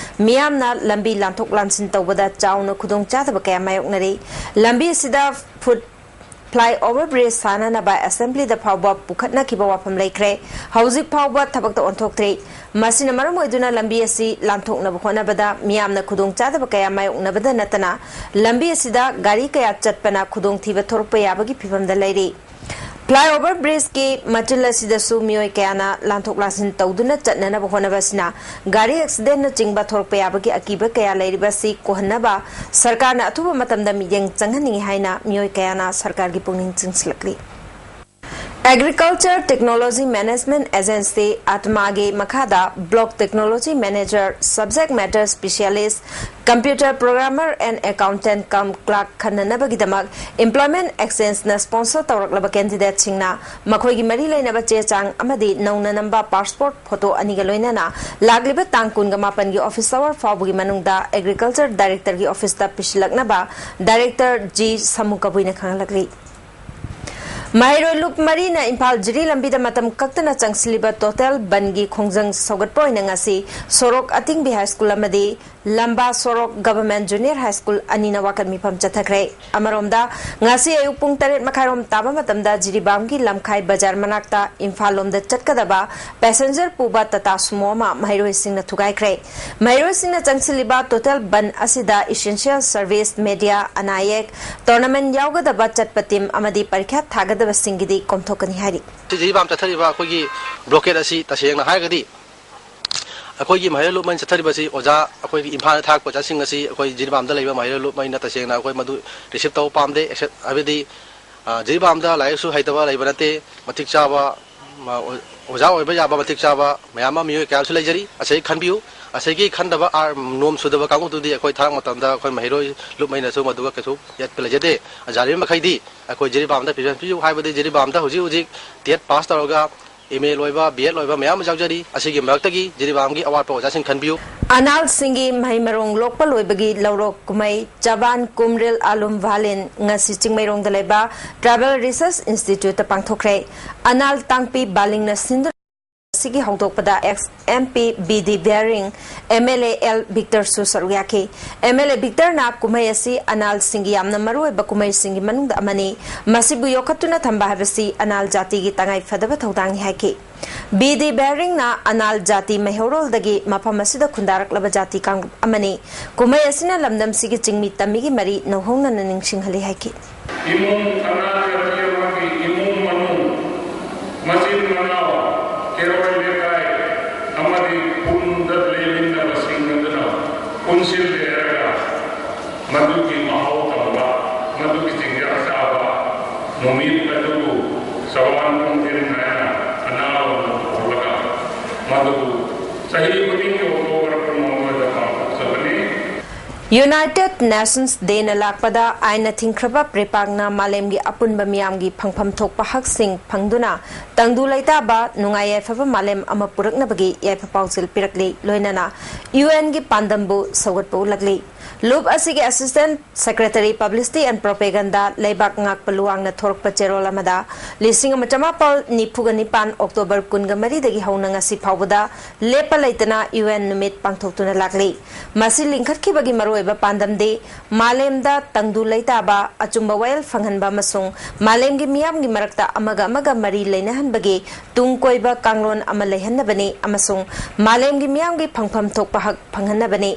ꯃꯤꯌꯥꯝꯅ ꯂꯝꯕꯤ ꯂꯥꯟꯊꯣꯛ ꯂꯥꯟꯁꯤꯟ ꯇꯧꯕꯗ ꯆꯥꯎꯅ ꯈꯨꯗꯣꯡꯆꯥꯗꯕ ꯀꯌꯥ ꯃꯥꯌꯣꯛꯅꯔꯤ꯫ ꯂꯝꯕꯤ ꯑꯁꯤꯗ ꯐꯨꯠ ꯐ꯭ꯂꯥꯏ ꯑꯣꯚꯔ ꯕ꯭ꯔꯤꯖ ꯁꯥꯅꯅꯕ ꯑꯦꯁꯦꯝꯕ꯭ꯂꯤꯗ ꯐꯥꯎꯕ ꯄꯨꯈꯠꯅꯈꯤꯕ ꯋꯥꯐꯝ ꯂꯩꯈ꯭ꯔꯦ꯫ ꯍꯧꯖꯤꯛ ꯐꯥꯎꯕ ꯊꯕꯛꯇ ꯑꯣꯟꯊꯣꯛꯇ꯭ꯔꯤ꯫ ꯃꯁꯤꯅ ꯃꯔꯝ ꯑꯣꯏꯗꯨꯅ ꯂꯝꯕꯤ ꯑꯁꯤ ꯂꯥꯟꯊꯣꯛꯅꯕ ꯍꯣꯠꯅꯕꯗ ꯃꯤꯌꯥꯝꯅ ꯈꯨꯗꯣꯡꯆꯥꯗꯕ ꯀꯌꯥ ꯃꯥꯌꯣꯛꯅꯕꯗ ꯅꯠꯇꯅ, ꯂꯝꯕꯤ ꯑꯁꯤꯗ ꯒꯥꯔꯤ ꯀꯌꯥ ꯆꯠꯄꯅ ꯈꯨꯗꯣꯡꯊꯤꯕ ꯊꯣꯔꯛꯄ ꯌꯥꯕꯒꯤ ꯐꯤꯚꯝꯗ ꯂꯩꯔꯤ꯫ ꯐ꯭ꯂꯥꯏ ꯑꯣꯚꯔ ꯕ꯭ꯔꯤꯖꯀꯤ ꯃꯆꯤꯜ ꯑꯁꯤꯗꯁꯨ ꯃꯤꯑꯣꯏ ꯀꯌꯥꯅ ꯂꯥꯟꯊꯣꯛ ꯂꯥꯟꯁꯤꯟ ꯇꯧꯗꯨꯅ ꯆꯠꯅꯅꯕ ꯍꯣꯠꯅꯕ ꯑꯁꯤꯅ ꯒꯥꯔꯤ ꯑꯦꯛꯁꯤꯗꯦꯟꯅꯆꯤꯡꯕ ꯊꯣꯔꯛꯄ ꯌꯥꯕꯒꯤ ꯑꯀꯤꯕ ꯀꯌꯥ ꯂꯩꯔꯤꯕ ꯑꯁꯤ ꯀꯣꯛꯍꯟꯅꯕ ꯁꯔꯀꯥꯔꯅ ꯑꯊꯨꯕ ꯃꯇꯝꯗ ꯃꯤꯠꯌꯦꯡ ꯆꯪꯍꯟꯅꯤꯡꯏ ꯍꯥꯏꯅ ꯃꯤꯑꯣꯏ ꯀꯌꯥꯅ ꯁꯔꯀꯥꯔꯒꯤ ꯄꯨꯛꯅꯤꯡ ꯆꯤꯡꯁꯤꯜꯂꯛꯂꯤ꯫ Agriculture Technology Management Agency, ATMAꯒꯤ ꯃꯈꯥꯗ Block Technology Manager, Subject Matter Specialist, Computer Programmer and Accountant cum Clerk ꯈꯟꯅꯅꯕꯒꯤꯗꯃꯛ Employment Exchangeꯅ sponsor ꯇꯧꯔꯛꯂꯕ candidateꯁꯤꯡꯅ ꯃꯈꯣꯏꯒꯤ ꯃꯔꯤ ꯂꯩꯅꯕ ꯆꯦ ꯆꯥꯡ ꯑꯃꯗꯤ ꯅꯧꯅ ꯅꯝꯕ passport photo ꯑꯅꯤꯒ ꯂꯣꯏꯅꯅ ꯂꯥꯛꯂꯤꯕ ꯇꯥꯡ ꯀꯨꯟꯒ ꯃꯥꯄꯟꯒꯤ office hour ꯐꯥꯎꯕꯒꯤ ꯃꯅꯨꯡꯗ Agriculture Directorꯒꯤ officeꯇ ꯄꯤꯁꯤꯜꯂꯛꯅꯕ Director ꯖꯤ ꯁꯃꯨ ꯀꯕꯨꯏꯅ ꯈꯪꯍꯜꯂꯛꯂꯤ꯫ ꯃꯍꯩꯔꯣꯏ ꯂꯨꯞ ꯃꯔꯤꯅ ꯏꯝꯐꯥꯜ ꯖꯤꯔꯤ ꯂꯝꯕꯤꯗ ꯃꯇꯝ ꯀꯛꯇꯅ ꯆꯪꯁꯤꯜꯂꯤꯕ total ꯕꯟꯒꯤ ꯈꯣꯡꯖꯪ ꯁꯧꯒꯠꯄ ꯑꯣꯏꯅ ꯉꯁꯤ ꯁꯣꯔꯣꯛ ꯑꯇꯤꯡꯕꯤ ꯍꯥꯏ ꯁ꯭ꯀꯨꯜ ꯑꯃꯗꯤ ꯂꯝꯕꯥ ꯁꯣꯔꯣꯛ ꯒꯚꯔꯟꯃꯦꯟꯠ ꯖꯨꯅꯤꯌꯔ ꯍꯥꯏ ꯁ꯭ꯀꯨꯜ ꯑꯅꯤꯅ ꯋꯥꯀꯠ ꯃꯤꯐꯝ ꯆꯠꯊꯈ꯭ꯔꯦ꯫ ꯑꯃꯔꯣꯝꯗ, ꯉꯁꯤ ꯑꯌꯨꯛ ꯄꯨꯡ ꯇꯔꯦꯠ ꯃꯈꯥꯏꯔꯣꯝ ꯇꯥꯕ ꯃꯇꯝꯗ ꯖꯤꯔꯤꯕꯥꯝꯒꯤ ꯂꯝꯈꯥꯏ ꯕꯖꯥꯔ ꯃꯅꯥꯛꯇ ꯏꯝꯐꯥꯜ ꯂꯣꯝꯗ ꯆꯠꯀꯗꯕ passenger ꯄꯨꯕ ꯇꯥꯇꯥ ꯁꯨꯃꯣ ꯑꯃ ꯃꯍꯩꯔꯣꯏꯁꯤꯡꯅ ꯊꯨꯒꯥꯏꯈ꯭ꯔꯦ꯫ ꯃꯍꯩꯔꯣꯏꯁꯤꯡꯅ ꯆꯪꯁꯤꯜꯂꯤꯕ total ꯕꯟ ꯑꯁꯤꯗ essential service, media, ꯑꯅꯥ ꯑꯌꯦꯛ, tournament ꯌꯥꯎꯒꯗꯕ ꯆꯠꯄ team ꯑꯃꯗꯤ ꯄꯔꯤꯈ꯭ꯌꯥ ꯊꯥꯒꯗꯕꯁꯤꯡꯒꯤꯗꯤ ꯀꯣꯝꯊꯣꯛꯀꯅꯤ ꯍꯥꯏꯔꯤ꯫ ꯖꯤꯔꯤꯕꯥꯝ ꯆꯠꯊꯔꯤꯕ ꯑꯩꯈꯣꯏꯒꯤ blockade ꯑꯁꯤ ꯇꯁꯦꯡꯅ ꯍꯥꯏꯔꯒꯗꯤ ꯑꯩꯈꯣꯏꯒꯤ ꯃꯍꯩꯔꯣꯏ ꯂꯨꯞ ꯃꯔꯤꯅ ꯆꯠꯊꯔꯤꯕꯁꯤ ꯑꯣꯖꯥ, ꯑꯩꯈꯣꯏꯒꯤ ꯏꯝꯐꯥꯜꯗ ꯊꯥꯔꯛꯄ ꯑꯣꯖꯥꯁꯤꯡ ꯑꯁꯤ ꯑꯩꯈꯣꯏ ꯖꯤꯔꯤꯕꯥꯝꯗ ꯂꯩꯕ ꯃꯍꯩꯔꯣꯏ ꯂꯨꯞ ꯃꯔꯤꯅ ꯇꯁꯦꯡꯅ ꯑꯩꯈꯣꯏ ꯃꯗꯨ receive ꯇꯧꯕ ꯄꯥꯝꯗꯦ꯫ Accept, ꯍꯥꯏꯕꯗꯤ, ꯑ, ꯖꯤꯔꯤꯕꯥꯝꯗ ꯂꯥꯏꯔꯤꯛꯁꯨ ꯍꯩꯇꯕ ꯂꯩꯕ ꯅꯠꯇꯦ, ꯃꯇꯤꯛ ꯆꯥꯕ, ꯃ-, ꯑꯣ-, ꯑꯣꯖꯥ ꯑꯣꯏꯕ ꯌꯥꯕ ꯃꯇꯤꯛ ꯆꯥꯕ ꯃꯌꯥꯝ ꯑꯃ ꯃꯤꯑꯣꯏ ꯀꯌꯥ ꯑꯃꯁꯨ ꯂꯩꯖꯔꯤ꯫ ꯑꯁꯤ ꯈꯟꯕꯤꯌꯨ꯫ ꯑꯁꯤꯒꯤ ꯈꯟꯗꯕ ꯑꯥꯔ-, ꯅꯣꯝ ꯁꯨꯗꯕ ꯀꯥꯡꯕꯨꯗꯨꯗꯤ ꯑꯩꯈꯣꯏ ꯊꯥꯔꯛ ꯃꯇꯝꯗ ꯑꯩꯈꯣꯏ ꯃꯍꯩꯔꯣꯏ ꯂꯨꯞ ꯃꯔꯤꯅꯁꯨ ꯃꯗꯨꯒ ꯀꯩꯁꯨ ꯌꯦꯠꯄ ꯂꯩꯖꯗꯦ꯫ ꯌꯥꯔꯤꯕ ꯃꯈꯩꯗꯤ ꯑꯩꯈꯣꯏ ꯖꯤꯔꯤꯕꯥꯝꯗ preference ꯄꯤꯌꯨ꯫ ꯍꯥꯏꯕꯗꯤ ꯖꯤꯔꯤꯕꯥꯝꯗ ꯍꯧꯖꯤꯛ ꯍꯧꯖꯤꯛ TET pass ꯇꯧꯔꯒ ꯑꯦꯝ ꯑꯦ ꯂꯣꯏꯕ, ꯕꯤ ꯑꯦꯗ ꯂꯣꯏꯕ ꯃꯌꯥꯝ ꯑꯃ ꯌꯥꯎꯖꯔꯤ꯫ ꯑꯁꯤꯒꯤ ꯃꯔꯛꯇꯒꯤ ꯖꯤꯔꯤꯕꯥꯝꯒꯤ ꯑꯋꯥꯠꯄ ꯑꯣꯖꯥꯁꯤꯡ ꯈꯟꯕꯤꯌꯨ꯫ ꯑꯅꯥꯜꯁꯤꯡꯒꯤ ꯃꯍꯩ ꯃꯔꯣꯡ ꯂꯣꯛꯄ ꯂꯣꯏꯕꯒꯤ ꯂꯧꯔꯣꯛ ꯀꯨꯝꯍꯩ ꯆꯕꯥꯟ ꯀꯨꯝꯔꯤꯜ ꯑꯂꯨꯝ ꯚꯥꯂꯤꯟ ꯉꯁꯤ ꯆꯤꯡꯃꯩꯔꯣꯡꯗ ꯂꯩꯕ ꯇ꯭ꯔꯥꯏꯕꯦꯜ ꯔꯤꯁꯔꯁ ꯏꯟꯁꯇꯤꯇ꯭ꯌꯨꯠꯇ ꯄꯥꯡꯊꯣꯛꯈ꯭ꯔꯦ꯫ ꯑꯅꯥꯜ ꯇꯥꯡꯄꯤ ꯕꯥꯂꯤꯡꯅ ꯁꯤꯟꯗꯨꯅ ꯑꯁꯤꯒꯤ ꯍꯧꯗꯣꯛꯄꯗ X M P B D bearing, M L A L ꯚꯤꯛꯇꯔꯁꯨ ꯁꯔꯨꯛ ꯌꯥꯈꯤ꯫ ꯑꯦꯝ ꯑꯦꯜ ꯑꯦ ꯚꯤꯛꯇꯔꯅ ꯀꯨꯝꯍꯩ ꯑꯁꯤ ꯑꯅꯥꯜꯁꯤꯡꯒꯤ ꯌꯥꯝꯅ ꯃꯔꯨꯑꯣꯏꯕ ꯀꯨꯝꯍꯩꯁꯤꯡꯒꯤ ꯃꯅꯨꯡꯗ ꯑꯃꯅꯤ꯫ ꯃꯁꯤꯕꯨ ꯌꯣꯛꯈꯠꯇꯨꯅ ꯊꯝꯕ ꯍꯥꯏꯕꯁꯤ ꯑꯅꯥꯜ ꯖꯥꯇꯤꯒꯤ ꯇꯉꯥꯏ ꯐꯗꯕ ꯊꯧꯗꯥꯡꯅꯤ ꯍꯥꯏꯈꯤ꯫ ꯕꯤ ꯗꯤ ꯕꯤꯌꯥꯔꯤꯡꯅ ꯑꯅꯥꯜ ꯖꯥꯇꯤ ꯃꯩꯍꯧꯔꯣꯜꯗꯒꯤ ꯃꯐꯝ ꯑꯁꯤꯗ ꯈꯨꯟꯗꯥꯔꯛꯂꯕ ꯖꯥꯇꯤ ꯀꯥꯡꯂꯨꯞ ꯑꯃꯅꯤ꯫ ꯀꯨꯝꯍꯩ ꯑꯁꯤꯅ ꯂꯝꯗꯝꯁꯤꯒꯤ ꯆꯤꯡꯃꯤ ꯇꯝꯃꯤꯒꯤ ꯃꯔꯤ ꯅꯧꯍꯧꯅꯅ ꯅꯤꯡꯁꯤꯡꯍꯜꯂꯤ ꯍꯥꯏꯈꯤ꯫ ꯏꯃꯨꯡ ꯑꯅꯥꯜ ꯖꯥꯇꯤ ꯑꯃꯒꯤ ꯏꯃꯨꯡ ꯃꯅꯨꯡ, ꯃꯆꯤꯟ ꯃꯅꯥꯎ, ꯀꯦꯔꯣꯏ ꯂꯩꯀꯥꯏ ꯑꯃꯗꯤ ꯈꯨꯟꯗ ꯂꯩꯃꯤꯟꯅꯕꯁꯤꯡ ꯑꯗꯨꯅ ꯄꯨꯟꯁꯤꯜꯂꯦ ꯍꯥꯏꯔꯒ ꯃꯗꯨꯒꯤ ꯃꯍꯥꯎ ꯇꯪꯕ, ꯃꯗꯨꯒꯤ ꯆꯤꯟꯖꯥꯛ ꯆꯥꯕ ꯅꯨꯃꯤꯠ ꯑꯗꯨꯕꯨ ꯆꯕꯥꯟ ꯀꯨꯝꯔꯤꯜ ꯍꯥꯏꯅ ꯑꯅꯥꯜ ꯑꯣꯏꯅ ꯀꯧꯔꯒ ꯃꯗꯨꯕꯨ ꯆꯍꯤ ꯈꯨꯗꯤꯡꯒꯤ ꯑꯣꯛꯇꯣꯕꯔ ꯀꯨꯟꯃꯥꯄꯟꯗ ꯄꯥꯡꯊꯣꯛꯆꯕꯅꯤ꯫ ꯌꯨꯅꯥꯏꯇꯦꯗ ꯅꯦꯁꯟꯁ ꯗꯦꯅ ꯂꯥꯛꯄꯗ ꯑꯥꯏꯟꯅ ꯊꯤꯡꯈ꯭ꯔꯕ ꯄ꯭ꯔꯦꯄꯥꯛꯅ ꯃꯥꯂꯦꯝꯒꯤ ꯑꯄꯨꯟꯕ ꯃꯤꯌꯥꯝꯒꯤ ꯐꯪꯐꯝ ꯊꯣꯛꯄ ꯍꯛꯁꯤꯡ ꯐꯪꯗꯨꯅ ꯇꯪꯗꯨ ꯂꯩꯇꯥꯕ, ꯅꯨꯡꯉꯥꯏ ꯌꯥꯏꯐꯕ ꯃꯥꯂꯦꯝ ꯑꯃ ꯄꯨꯔꯛꯅꯕꯒꯤ ꯌꯥꯏꯐ ꯄꯥꯎꯖꯦꯜ ꯄꯤꯔꯛꯂꯤ꯫ ꯂꯣꯏꯅꯅ ꯌꯨ ꯑꯦꯟꯒꯤ ꯄꯥꯟꯗꯝꯕꯨ ꯁꯧꯒꯠꯄ ꯎꯠꯂꯛꯂꯤ꯫ ꯂꯨꯞ ꯑꯁꯤꯒꯤ Assistant Secretary Publicity and Propaganda ꯂꯩꯕꯥꯛ ꯉꯥꯛꯄ ꯂꯨꯋꯥꯡꯅ ꯊꯣꯔꯛꯄ ꯆꯦꯔꯣꯜ ꯑꯃꯗ ꯂꯤꯁꯤꯡ ꯑꯃ ꯆꯃꯥꯄꯜ ꯅꯤꯐꯨꯒ ꯅꯤꯄꯥꯟ ꯑꯣꯛꯇꯣꯕꯔ ꯀꯨꯟꯒ ꯃꯔꯤꯗꯒꯤ ꯍꯧꯅ ꯉꯁꯤ ꯐꯥꯎꯕꯗ ꯂꯦꯞꯄ ꯂꯩꯇꯅ ꯌꯨ ꯑꯦꯟ ꯅꯨꯃꯤꯠ ꯄꯥꯡꯊꯣꯛꯇꯨꯅ ꯂꯥꯛꯂꯤ꯫ ꯃꯁꯤ ꯂꯤꯡꯈꯠꯈꯤꯕꯒꯤ ꯃꯔꯨꯑꯣꯏꯕ ꯄꯥꯟꯗꯝꯗꯤ ꯃꯥꯂꯦꯝꯗ ꯇꯪꯗꯨ ꯂꯩꯇꯥꯕ, ꯑꯆꯨꯝꯕ ꯋꯥꯌꯦꯜ ꯐꯪꯍꯟꯕ ꯑꯃꯁꯨꯡ ꯃꯥꯂꯦꯝꯒꯤ ꯃꯤꯌꯥꯝꯒꯤ ꯃꯔꯛꯇ ꯑꯃꯒ ꯑꯃꯒ ꯃꯔꯤ ꯂꯩꯅꯍꯟꯕꯒꯤ ꯇꯨꯡ ꯀꯣꯏꯕ ꯀꯥꯡꯂꯣꯟ ꯑꯃ ꯂꯩꯍꯟꯅꯕꯅꯤ ꯑꯃꯁꯨꯡ ꯃꯥꯂꯦꯝꯒꯤ ꯃꯤꯌꯥꯝꯒꯤ ꯐꯪꯐꯝ ꯊꯣꯛꯄ ꯍꯛ ꯐꯪꯍꯟꯅꯕꯅꯤ꯫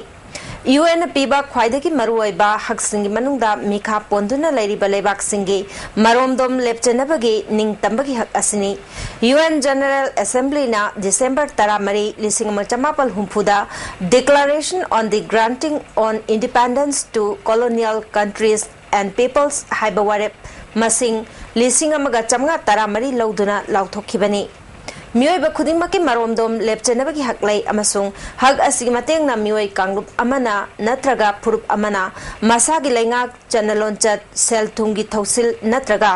ꯌꯨ ꯑꯦꯟꯅ ꯄꯤꯕ ꯈ꯭ꯋꯥꯏꯗꯒꯤ ꯃꯔꯨꯑꯣꯏꯕ ꯍꯛꯁꯤꯡꯒꯤ ꯃꯅꯨꯡꯗ ꯃꯤꯈꯥ ꯄꯣꯟꯗꯨꯅ ꯂꯩꯔꯤꯕ ꯂꯩꯕꯥꯛꯁꯤꯡꯒꯤ ꯃꯔꯣꯝꯗꯣꯝ ꯂꯦꯞꯆꯅꯕꯒꯤ ꯅꯤꯡꯇꯝꯕꯒꯤ ꯍꯛ ꯑꯁꯤꯅꯤ꯫ ꯌꯨ ꯑꯦꯟ General Assemblyꯅ ꯗꯤꯁꯦꯝꯕꯔ ꯇꯔꯥꯃꯔꯤ, ꯂꯤꯁꯤꯡ ꯑꯃ ꯆꯃꯥꯄꯜ ꯍꯨꯝꯐꯨꯗ Declaration on the Granting on Independence to Colonial Countries and Peoples ꯍꯥꯏꯕ ꯋꯥꯔꯦꯞ ꯃꯁꯤꯡ ꯂꯤꯁꯤꯡ ꯑꯃꯒ ꯆꯥꯝꯃꯉꯥ ꯇꯔꯥꯃꯔꯤ ꯂꯧꯗꯨꯅ ꯂꯥꯎꯊꯣꯛꯈꯤꯕꯅꯤ꯫ ꯃꯤꯑꯣꯏꯕ ꯈꯨꯗꯤꯡꯃꯛꯀꯤ ꯃꯔꯣꯝꯗꯣꯝ ꯂꯦꯞꯆꯅꯕꯒꯤ ꯍꯛ ꯂꯩ ꯑꯃꯁꯨꯡ ꯍꯛ ꯑꯁꯤꯒꯤ ꯃꯇꯦꯡꯅ ꯃꯤꯑꯣꯏ ꯀꯥꯡꯂꯨꯞ ꯑꯃꯅ ꯅꯠꯇ꯭ꯔꯒ ꯐꯨꯔꯨꯞ ꯑꯃꯅ ꯃꯁꯥꯒꯤ ꯂꯩꯉꯥꯛ, ꯆꯠꯅ ꯂꯣꯟꯆꯠ, ꯁꯦꯜ ꯊꯨꯝꯒꯤ ꯊꯧꯁꯤꯜ ꯅꯠꯇ꯭ꯔꯒ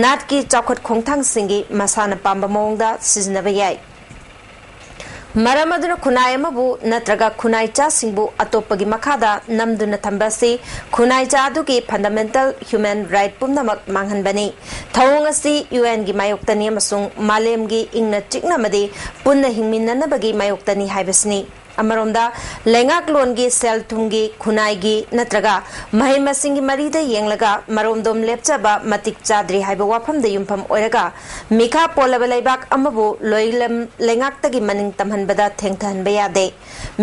ꯅꯥꯠꯀꯤ ꯆꯥꯎꯈꯠ ꯈꯣꯡꯊꯥꯡꯁꯤꯡꯒꯤ ꯃꯁꯥꯅ ꯄꯥꯝꯕ ꯃꯑꯣꯡꯗ ꯁꯤꯖꯤꯟꯅꯕ ꯌꯥꯏ꯫ ꯃꯔꯝ ꯑꯗꯨꯅ ꯈꯨꯟꯅꯥꯏ ꯑꯃꯕꯨ ꯅꯠꯇ꯭ꯔꯒ ꯈꯨꯟꯅꯥꯏꯆꯥꯁꯤꯡꯕꯨ ꯑꯇꯣꯞꯄꯒꯤ ꯃꯈꯥꯗ ꯅꯝꯗꯨꯅ ꯊꯝꯕ ꯑꯁꯤ ꯈꯨꯟꯅꯥꯏꯆꯥ ꯑꯗꯨꯒꯤ fundamental human right ꯄꯨꯝꯅꯃꯛ ꯃꯥꯡꯍꯟꯕꯅꯤ꯫ ꯊꯧꯑꯣꯡ ꯑꯁꯤ ꯌꯨ ꯑꯦꯟꯒꯤ ꯃꯥꯌꯣꯛꯇꯅꯤ ꯑꯃꯁꯨꯡ ꯃꯥꯂꯦꯝꯒꯤ ꯏꯪꯅ ꯆꯤꯛꯅ ꯑꯃꯗꯤ ꯄꯨꯟꯅ ꯍꯤꯡꯃꯤꯟꯅꯅꯕꯒꯤ ꯃꯥꯌꯣꯛꯇꯅꯤ ꯍꯥꯏꯕꯁꯤꯅꯤ꯫ ꯑꯃꯔꯣꯝꯗ, ꯂꯩꯉꯥꯛꯂꯣꯟꯒꯤ, ꯁꯦꯜ ꯊꯨꯝꯒꯤ, ꯈꯨꯟꯅꯥꯏꯒꯤ ꯅꯠꯇ꯭ꯔꯒ ꯃꯍꯩ ꯃꯁꯤꯡꯒꯤ ꯃꯔꯤꯗ ꯌꯦꯡꯂꯒ ꯃꯔꯣꯝꯗꯣꯝ ꯂꯦꯞꯆꯕ ꯃꯇꯤꯛ ꯆꯥꯗ꯭ꯔꯤ ꯍꯥꯏꯕ ꯋꯥꯐꯝꯗ ꯌꯨꯝꯐꯝ ꯑꯣꯏꯔꯒ ꯃꯤꯈꯥ ꯄꯣꯜꯂꯕ ꯂꯩꯕꯥꯛ ꯑꯃꯕꯨ ꯂꯣꯏꯂꯝ ꯂꯩꯉꯥꯛꯇꯒꯤ ꯃꯅꯤꯡ ꯇꯝꯍꯟꯕꯗ ꯊꯦꯡꯊꯍꯟꯕ ꯌꯥꯗꯦ꯫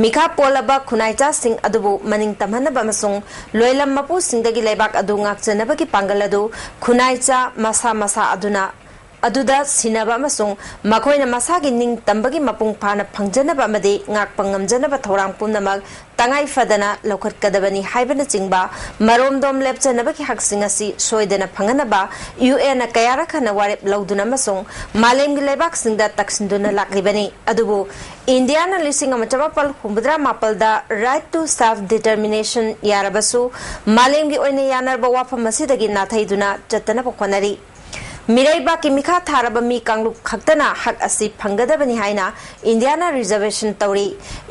ꯃꯤꯈꯥ ꯄꯣꯜꯂꯕ ꯈꯨꯟꯅꯥꯏꯆꯥꯁꯤꯡ ꯑꯗꯨꯕꯨ ꯃꯅꯤꯡ ꯇꯝꯍꯟꯅꯕ ꯑꯃꯁꯨꯡ ꯂꯣꯏꯂꯝ ꯃꯄꯨꯁꯤꯡꯗꯒꯤ ꯂꯩꯕꯥꯛ ꯑꯗꯨ ꯉꯥꯛꯆꯅꯕꯒꯤ ꯄꯥꯡꯒꯜ ꯑꯗꯨ ꯈꯨꯟꯅꯥꯏꯆꯥ ꯃꯁꯥ ꯃꯁꯥ ꯑꯗꯨꯅ ꯑꯗꯨꯗ ꯁꯤꯟꯅꯕ ꯑꯃꯁꯨꯡ ꯃꯈꯣꯏꯅ ꯃꯁꯥꯒꯤ ꯅꯤꯡꯇꯝꯕꯒꯤ ꯃꯄꯨꯡ ꯐꯥꯅ ꯐꯪꯖꯅꯕ ꯑꯃꯗꯤ ꯉꯥꯛꯄ ꯉꯝꯖꯅꯕ ꯊꯧꯔꯥꯡ ꯄꯨꯝꯅꯃꯛ ꯇꯉꯥꯏ ꯐꯗꯅ ꯂꯧꯈꯠꯀꯗꯕꯅꯤ ꯍꯥꯏꯕꯅꯆꯤꯡꯕ ꯃꯔꯣꯝꯗꯣꯝ ꯂꯦꯞꯆꯅꯕꯒꯤ ꯍꯛꯁꯤꯡ ꯑꯁꯤ ꯁꯣꯏꯗꯅ ꯐꯪꯍꯟꯅꯕ ꯌꯨ ꯑꯦꯟꯅ ꯀꯌꯥꯔꯛ ꯍꯟꯅ ꯋꯥꯔꯦꯞ ꯂꯧꯗꯨꯅ ꯑꯃꯁꯨꯡ ꯃꯥꯂꯦꯝꯒꯤ ꯂꯩꯕꯥꯛꯁꯤꯡꯗ ꯇꯛꯁꯤꯟꯗꯨꯅ ꯂꯥꯛꯂꯤꯕꯅꯤ꯫ ꯑꯗꯨꯕꯨ ꯏꯟꯗꯤꯌꯥꯅ ꯂꯤꯁꯤꯡ ꯑꯃ ꯆꯃꯥꯄꯜ ꯍꯨꯝꯐꯨꯇꯔꯥ ꯃꯥꯄꯜꯗ Right to Self Determination ꯌꯥꯔꯕꯁꯨ, ꯃꯥꯂꯦꯝꯒꯤ ꯑꯣꯏꯅ ꯌꯥꯅꯔꯕ ꯋꯥꯐꯝ ꯑꯁꯤꯗꯒꯤ ꯅꯥꯊꯩꯗꯨꯅ ꯆꯠꯇꯅꯕ ꯍꯣꯠꯅꯔꯤ꯫ ꯃꯤꯔꯩꯕꯥꯛꯀꯤ ꯃꯤꯈꯥ ꯊꯥꯔꯕ ꯃꯤ ꯀꯥꯡꯂꯨꯞ ꯈꯛꯇꯅ ꯍꯛ ꯑꯁꯤ ꯐꯪꯒꯗꯕꯅꯤ ꯍꯥꯏꯅ ꯏꯟꯗꯤꯌꯥꯅ reservation ꯇꯧꯔꯤ꯫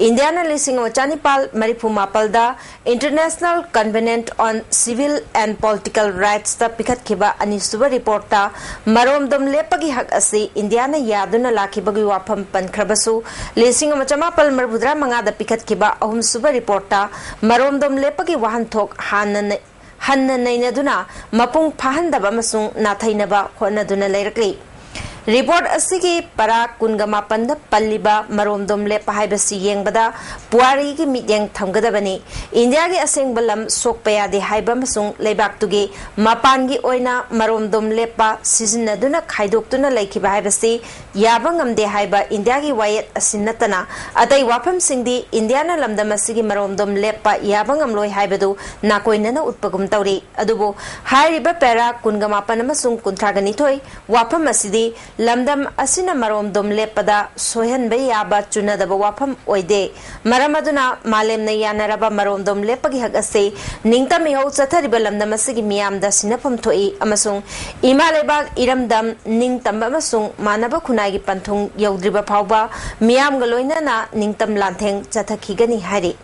ꯏꯟꯗꯤꯌꯥꯅ ꯂꯤꯁꯤꯡ ꯑꯃ ꯆꯥꯅꯤꯄꯥꯜ ꯃꯔꯤꯐꯨ ꯃꯥꯄꯜꯗ International Covenant on Civil and Political Rightsꯇ ꯄꯤꯈꯠꯈꯤꯕ ꯑꯅꯤꯁꯨꯕ ꯔꯤꯄꯣꯔꯠꯇ ꯃꯔꯣꯝꯗꯣꯝ ꯂꯦꯞꯄꯒꯤ ꯍꯛ ꯑꯁꯤ ꯏꯟꯗꯤꯌꯥꯅ ꯌꯥꯗꯨꯅ ꯂꯥꯛꯈꯤꯕꯒꯤ ꯋꯥꯐꯝ ꯄꯟꯈ꯭ꯔꯕꯁꯨ, ꯂꯤꯁꯤꯡ ꯑꯃ ꯆꯃꯥꯄꯜ ꯃꯔꯤꯐꯨꯇꯔꯥ ꯃꯉꯥꯗ ꯄꯤꯈꯠꯈꯤꯕ ꯑꯍꯨꯝꯁꯨꯕ ꯔꯤꯄꯣꯔꯠꯇ ꯃꯔꯣꯝꯗꯣꯝ ꯂꯦꯞꯄꯒꯤ ꯋꯥꯍꯟꯊꯣꯛ ꯍꯥꯟꯅ ꯅ-, ꯍꯟꯅ ꯅꯩꯅꯗꯨꯅ ꯃꯄꯨꯡ ꯐꯥꯍꯟꯗꯕ ꯑꯃꯁꯨꯡ ꯅꯥꯊꯩꯅꯕ ꯍꯣꯠꯅꯗꯨꯅ ꯂꯩꯔꯛꯂꯤ꯫ ꯔꯤꯄꯣꯔꯠ ꯑꯁꯤꯒꯤ ꯄꯔꯥ ꯀꯨꯟꯒ ꯃꯥꯄꯟꯗ ꯄꯜꯂꯤꯕ ꯃꯔꯣꯝꯗꯣꯝ ꯂꯦꯞꯄ ꯍꯥꯏꯕꯁꯤ ꯌꯦꯡꯕꯗ ꯄꯨꯋꯥꯔꯤꯒꯤ ꯃꯤꯠꯌꯦꯡ ꯊꯝꯒꯗꯕꯅꯤ꯫ ꯏꯟꯗꯤꯌꯥꯒꯤ ꯑꯁꯦꯡꯕ ꯂꯝ ꯁꯣꯛꯄ ꯌꯥꯗꯦ ꯍꯥꯏꯕ ꯑꯃꯁꯨꯡ ꯂꯩꯕꯥꯛꯇꯨꯒꯤ ꯃꯄꯥꯟꯒꯤ ꯑꯣꯏꯅ ꯃꯔꯣꯝꯗꯣꯝ ꯂꯦꯞꯄ ꯁꯤꯖꯤꯟꯅꯗꯨꯅ ꯈꯥꯏꯗꯣꯛꯇꯨꯅ ꯂꯩꯈꯤꯕ ꯍꯥꯏꯕꯁꯤ ꯌꯥꯕ ꯉꯝꯗꯦ ꯍꯥꯏꯕ ꯏꯟꯗꯤꯌꯥꯒꯤ ꯋꯥꯌꯦꯠ ꯑꯁꯤ ꯅꯠꯇꯅ ꯑꯇꯩ ꯋꯥꯐꯝꯁꯤꯡꯗꯤ ꯏꯟꯗꯤꯌꯥꯅ ꯂꯝꯗꯝ ꯑꯁꯤꯒꯤ ꯃꯔꯣꯝꯗꯣꯝ ꯂꯦꯞꯄ ꯌꯥꯕ ꯉꯝꯂꯣꯏ ꯍꯥꯏꯕꯗꯨ ꯅꯥꯀꯣꯏꯅꯅ ꯎꯠꯄꯒꯨꯝ ꯇꯧꯔꯤ꯫ ꯑꯗꯨꯕꯨ ꯍꯥꯏꯔꯤꯕ ꯄꯦꯔꯥ ꯀꯨꯟꯒ ꯃꯥꯄꯟ ꯑꯃꯁꯨꯡ ꯀꯨꯟꯊ꯭ꯔꯥꯒ ꯅꯤꯊꯣꯏ ꯋꯥꯐꯝ ꯑꯁꯤꯗꯤ ꯂꯝꯗꯝ ꯑꯁꯤꯅ ꯃꯔꯣꯝꯗꯣꯝ ꯂꯦꯞꯄꯗ ꯁꯣꯏꯍꯟꯕ ꯌꯥꯕ ꯆꯨꯅꯗꯕ ꯋꯥꯐꯝ ꯑꯣꯏꯗꯦ꯫ ꯃꯔꯝ ꯑꯗꯨꯅ ꯃꯥꯂꯦꯝꯅ ꯌꯥꯅꯔꯕ ꯃꯔꯣꯝꯗꯣꯝ ꯂꯦꯞꯄꯒꯤ ꯍꯛ ꯑꯁꯤ ꯅꯤꯡꯇꯝ ꯏꯍꯧ ꯆꯠꯊꯔꯤꯕ ꯂꯝꯗꯝ ꯑꯁꯤꯒꯤ ꯃꯤꯌꯥꯝꯗ ꯁꯤꯟꯅꯐꯝ ꯊꯣꯛꯏ ꯑꯃꯁꯨꯡ ꯏꯃꯥ ꯂꯩꯕꯥꯛ ꯏꯔꯝꯗꯝ ꯅꯤꯡꯇꯝꯕ ꯑꯃꯁꯨꯡ ꯃꯥꯟꯅꯕ ꯈꯨꯟꯅꯥꯏꯒꯤ ꯄꯟꯊꯨꯡ ꯌꯧꯗ꯭ꯔꯤꯕ ꯐꯥꯎꯕ ꯃꯤꯌꯥꯝꯒ ꯂꯣꯏꯅꯅ ꯅꯤꯡꯇꯝ ꯂꯥꯟꯊꯦꯡ ꯆꯠꯊꯈꯤꯒꯅꯤ ꯍꯥꯏꯔꯤ꯫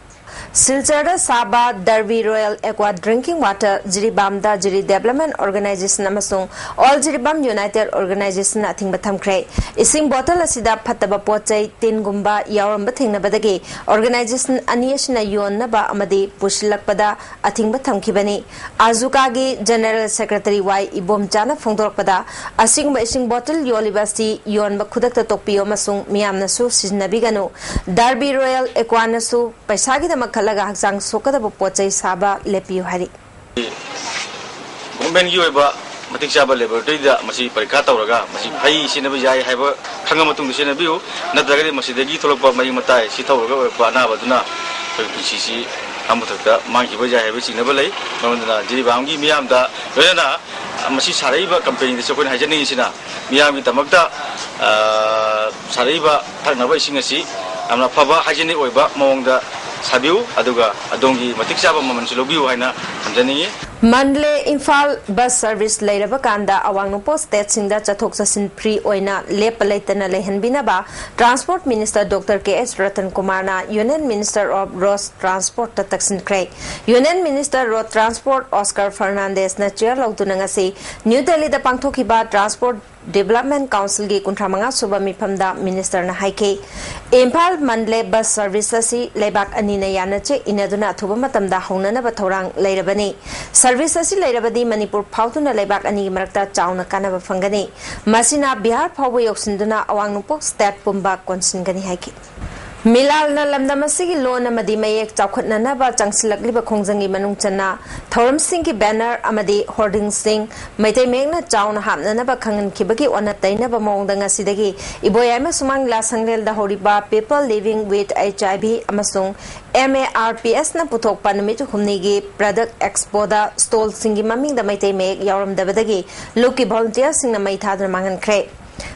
ꯁꯤꯜꯆꯔꯗ ꯁꯥꯕ ꯗꯔꯕꯤ ꯔꯣꯌꯦꯜ ꯑꯦꯀ꯭ꯋꯥ ꯗ꯭ꯔꯤꯡꯀꯤꯡ ꯋꯥꯇꯔ ꯖꯤꯔꯤꯕꯥꯝꯗ ꯖꯤꯔꯤ ꯗꯦꯕꯂꯞꯃꯦꯟ ꯑꯣꯔꯒꯅꯥꯏꯖꯦꯁꯟ ꯑꯃꯁꯨꯡ ꯑꯣꯜ ꯖꯤꯔꯤꯕꯥꯝ ꯌꯨꯅꯥꯏꯇꯦꯗ ꯑꯣꯔꯒꯅꯥꯏꯖꯦꯁꯟꯅ ꯑꯊꯤꯡꯕ ꯊꯝꯈ꯭ꯔꯦ꯫ ꯏꯁꯤꯡ ꯕꯣꯇꯜ ꯑꯁꯤꯗ ꯐꯠꯇꯕ ꯄꯣꯠ ꯆꯩ, ꯇꯤꯟꯒꯨꯝꯕ ꯌꯥꯎꯔꯝꯕ ꯊꯦꯡꯅꯕꯗꯒꯤ ꯑꯣꯔꯒꯅꯥꯏꯖꯦꯁꯟ ꯑꯅꯤ ꯑꯁꯤꯅ ꯌꯣꯟꯅꯕ ꯑꯃꯗꯤ ꯄꯨꯁꯤꯜꯂꯛꯄꯗ ꯑꯊꯤꯡꯕ ꯊꯝꯈꯤꯕꯅꯤ꯫ ꯑꯖꯨꯀꯥꯒꯤ ꯖꯦꯅꯔꯦꯜ ꯁꯦꯀ꯭ꯔꯦꯇꯔꯤ ꯋꯥꯏ ꯏꯕꯣꯝꯆꯥꯅ ꯐꯣꯡꯗꯣꯔꯛꯄꯗ, ꯑꯁꯤꯒꯨꯝꯕ ꯏꯁꯤꯡ ꯕꯣꯇꯜ ꯌꯣꯜꯂꯤꯕ ꯑꯁꯤ ꯌꯣꯟꯕ ꯈꯨꯗꯛꯇ ꯇꯣꯛꯄꯤꯌꯨ ꯑꯃꯁꯨꯡ ꯃꯤꯌꯥꯝꯅꯁꯨ ꯁꯤꯖꯤꯟꯅꯕꯤꯒꯅꯨ꯫ ꯗꯥꯔꯕꯤ ꯔꯣꯌꯦꯜ ꯑꯦꯀ꯭ꯋꯥꯅꯁꯨ ꯄꯩꯁꯥꯒꯤꯗꯃꯛ ꯈꯜꯂꯒ ꯍꯛꯆꯥꯡ ꯁꯣꯛꯀꯗꯕ ꯄꯣꯠ ꯆꯩ ꯁꯥꯕ ꯂꯦꯞꯄꯤꯌꯨ ꯍꯥꯏꯔꯤ꯫ ꯒꯣꯔꯃꯦꯟꯒꯤ ꯑꯣꯏꯕ ꯃꯇꯤꯛ ꯆꯥꯕ ꯂꯦꯕꯣꯔꯦꯇꯔꯤꯗ ꯃꯁꯤ ꯄꯔꯤꯈꯥ ꯇꯧꯔꯒ ꯃꯁꯤ ꯐꯩ, ꯁꯤꯖꯤꯟꯅꯕ ꯌꯥꯏ ꯍꯥꯏꯕ ꯈꯪꯉ ꯃꯇꯨꯡꯗ ꯁꯤꯖꯤꯟꯅꯕꯤꯌꯨ꯫ ꯅꯠꯇ꯭ꯔꯒꯗꯤ ꯃꯁꯤꯗꯒꯤ ꯊꯣꯛꯂꯛꯄ ꯃꯍꯤꯛ ꯃꯇꯥꯏ ꯁꯤ ꯊꯧꯔꯒ ꯑꯣꯏꯔꯛꯄ ꯑꯅꯥꯕ ꯑꯗꯨꯅ ꯑꯩꯈꯣꯏꯒꯤ ꯄꯨꯟꯁꯤꯁꯤ ꯑꯥ ꯃꯊꯛꯇ ꯃꯥꯡꯈꯤꯕ ꯌꯥꯏ ꯍꯥꯏꯕ ꯆꯤꯡꯅꯕ ꯂꯩ꯫ ꯃꯔꯝ ꯑꯗꯨꯅ ꯖꯤꯔꯤꯕꯥꯝꯒꯤ ꯃꯤꯌꯥꯝꯗ ꯂꯣꯏꯅꯅ ꯃꯁꯤ ꯁꯥꯔꯛꯏꯕ ꯀꯝꯄꯦꯅꯤꯗꯁꯨ ꯑꯩꯈꯣꯏꯅ ꯍꯥꯏꯖꯅꯤꯡꯉꯤꯁꯤꯅ, ꯃꯤꯌꯥꯝꯒꯤꯗꯃꯛꯇ, ꯑ, ꯁꯥꯔꯛꯏꯕ ꯊꯛꯅꯕ ꯏꯁꯤꯡ ꯑꯁꯤ ꯌꯥꯝꯅ ꯑꯐꯕ, ꯍꯥꯏꯖꯤꯅꯤꯛ ꯑꯣꯏꯕ ꯃꯑꯣꯡꯗ ꯁꯥꯕꯤꯌꯨ, ꯑꯗꯨꯒ ꯑꯗꯣꯝꯒꯤ ꯃꯇꯤꯛ ꯆꯥꯕ ꯃꯃꯜꯁꯨ ꯂꯧꯕꯤꯌꯨ ꯍꯥꯏꯅ ꯊꯝꯖꯅꯤꯡꯉꯤ꯫ ꯃꯟꯗꯂꯦ ꯏꯝꯐꯥꯜ ꯕꯁ ꯁꯔꯚꯤꯁ ꯂꯩꯔꯕ ꯀꯥꯟꯗ ꯑꯋꯥꯡ ꯅꯣꯡꯄꯣꯛ ꯁ꯭ꯇꯦꯠꯁꯤꯡꯗ ꯆꯠꯊꯣꯛ ꯆꯠꯁꯤꯟ ꯐ꯭ꯔꯤ ꯑꯣꯏꯅ ꯂꯦꯞꯄ ꯂꯩꯇꯅ ꯂꯩꯍꯟꯕꯤꯅꯕ transport minister doctor K S Ratan ꯀꯨꯃꯥꯔꯅ ꯌꯨꯅꯤꯌꯟ ꯃꯤꯅꯤꯁꯇꯔ ꯑꯣꯐ ꯔꯣꯗ ꯇ꯭ꯔꯥꯟꯁꯄꯣꯔꯠꯇ ꯇꯛꯁꯤꯟꯈ꯭ꯔꯦ꯫ Union minister road transport Oscar ꯐꯔꯅꯥꯟꯗꯦꯁꯅ ꯆꯤꯌꯔ ꯂꯧꯗꯨꯅ ꯉꯁꯤ ꯅ꯭ꯌꯨ ꯗꯦꯜꯂꯤꯗ ꯄꯥꯡꯊꯣꯛꯈꯤꯕ ꯇ꯭ꯔꯥꯟꯁꯄꯣꯔꯠ ꯗꯤꯕꯦꯂꯞꯃꯦꯟ ꯀꯥꯎꯟꯁꯤꯜꯒꯤ ꯀꯨꯟꯊ꯭ꯔꯥ ꯃꯉꯥ ꯁꯨꯕ ꯃꯤꯐꯝꯗ ꯃꯤꯅꯤꯁꯇꯔꯅ ꯍꯥꯏꯈꯤ꯫ ꯏꯝꯐꯥꯜ ꯃꯟꯗꯂꯦ ꯕꯁ ꯁꯔꯚꯤꯁ ꯑꯁꯤ ꯂꯩꯕꯥꯛ ꯑꯅꯤꯅ ꯌꯥꯅ ꯆꯦꯛ ꯏꯅꯗꯨꯅ ꯑꯊꯨꯕ ꯃꯇꯝꯗ ꯍꯧꯅꯅꯕ ꯊꯧꯔꯥꯡ ꯂꯩꯔꯕꯅꯤ꯫ ꯁꯔꯚꯤꯁ ꯑꯁꯤ ꯂꯩꯔꯕꯗꯤ ꯃꯅꯤꯄꯨꯔ ꯐꯥꯎꯗꯨꯅ ꯂꯩꯕꯥꯛ ꯑꯅꯤꯒꯤ ꯃꯔꯛꯇ ꯆꯥꯎꯅ ꯀꯥꯟꯅꯕ ꯐꯪꯒꯅꯤ꯫ ꯃꯁꯤꯅ ꯕꯤꯍꯥꯔ ꯐꯥꯎꯕ ꯌꯧꯁꯤꯟꯗꯨꯅ ꯑꯋꯥꯡ ꯅꯣꯡꯄꯣꯛ ꯁ꯭ꯇꯦꯠ ꯄꯨꯝꯕ ꯀꯣꯟꯁꯤꯟꯒꯅꯤ ꯍꯥꯏꯈꯤ꯫ ꯃꯤꯂꯥꯜꯅ ꯂꯝꯗꯝ ꯑꯁꯤꯒꯤ ꯂꯣꯟ ꯑꯃꯗꯤ ꯃꯌꯦꯛ ꯆꯥꯎꯈꯠꯅꯅꯕ ꯆꯪꯁꯤꯜꯂꯛꯂꯤꯕ ꯈꯣꯡꯖꯪꯒꯤ ꯃꯅꯨꯡ ꯆꯟꯅ ꯊꯧꯔꯝꯁꯤꯡꯒꯤ ꯕꯦꯅꯔ ꯑꯃꯗꯤ ꯍꯣꯔꯗꯤꯡꯁꯤꯡ ꯃꯩꯇꯩ ꯃꯌꯦꯛꯅ ꯆꯥꯎꯅ ꯍꯥꯞꯅꯅꯕ ꯈꯪꯍꯟꯈꯤꯕꯒꯤ ꯑꯣꯟꯅ ꯇꯩꯅꯕ ꯃꯑꯣꯡꯗ ꯉꯁꯤꯗꯒꯤ ꯏꯕꯣꯌꯥꯏꯃ ꯁꯨꯃꯥꯡ ꯂꯤꯂꯥ ꯁꯪꯂꯦꯟꯗ ꯍꯧꯔꯤꯕ People Living with HIV ꯑꯃꯁꯨꯡ MARPSꯅ ꯄꯨꯊꯣꯛꯄ ꯅꯨꯃꯤꯠ ꯍꯨꯝꯅꯤꯒꯤ product expoꯗ stallꯁꯤꯡꯒꯤ ꯃꯃꯤꯡꯗ ꯃꯩꯇꯩ ꯃꯌꯦꯛ ꯌꯥꯎꯔꯝꯗꯕꯗꯒꯤ ꯂꯨꯞꯀꯤ volunteerꯁꯤꯡꯅ ꯃꯩ ꯊꯥꯗꯨꯅ ꯃꯥꯡꯍꯟꯈ꯭ꯔꯦ꯫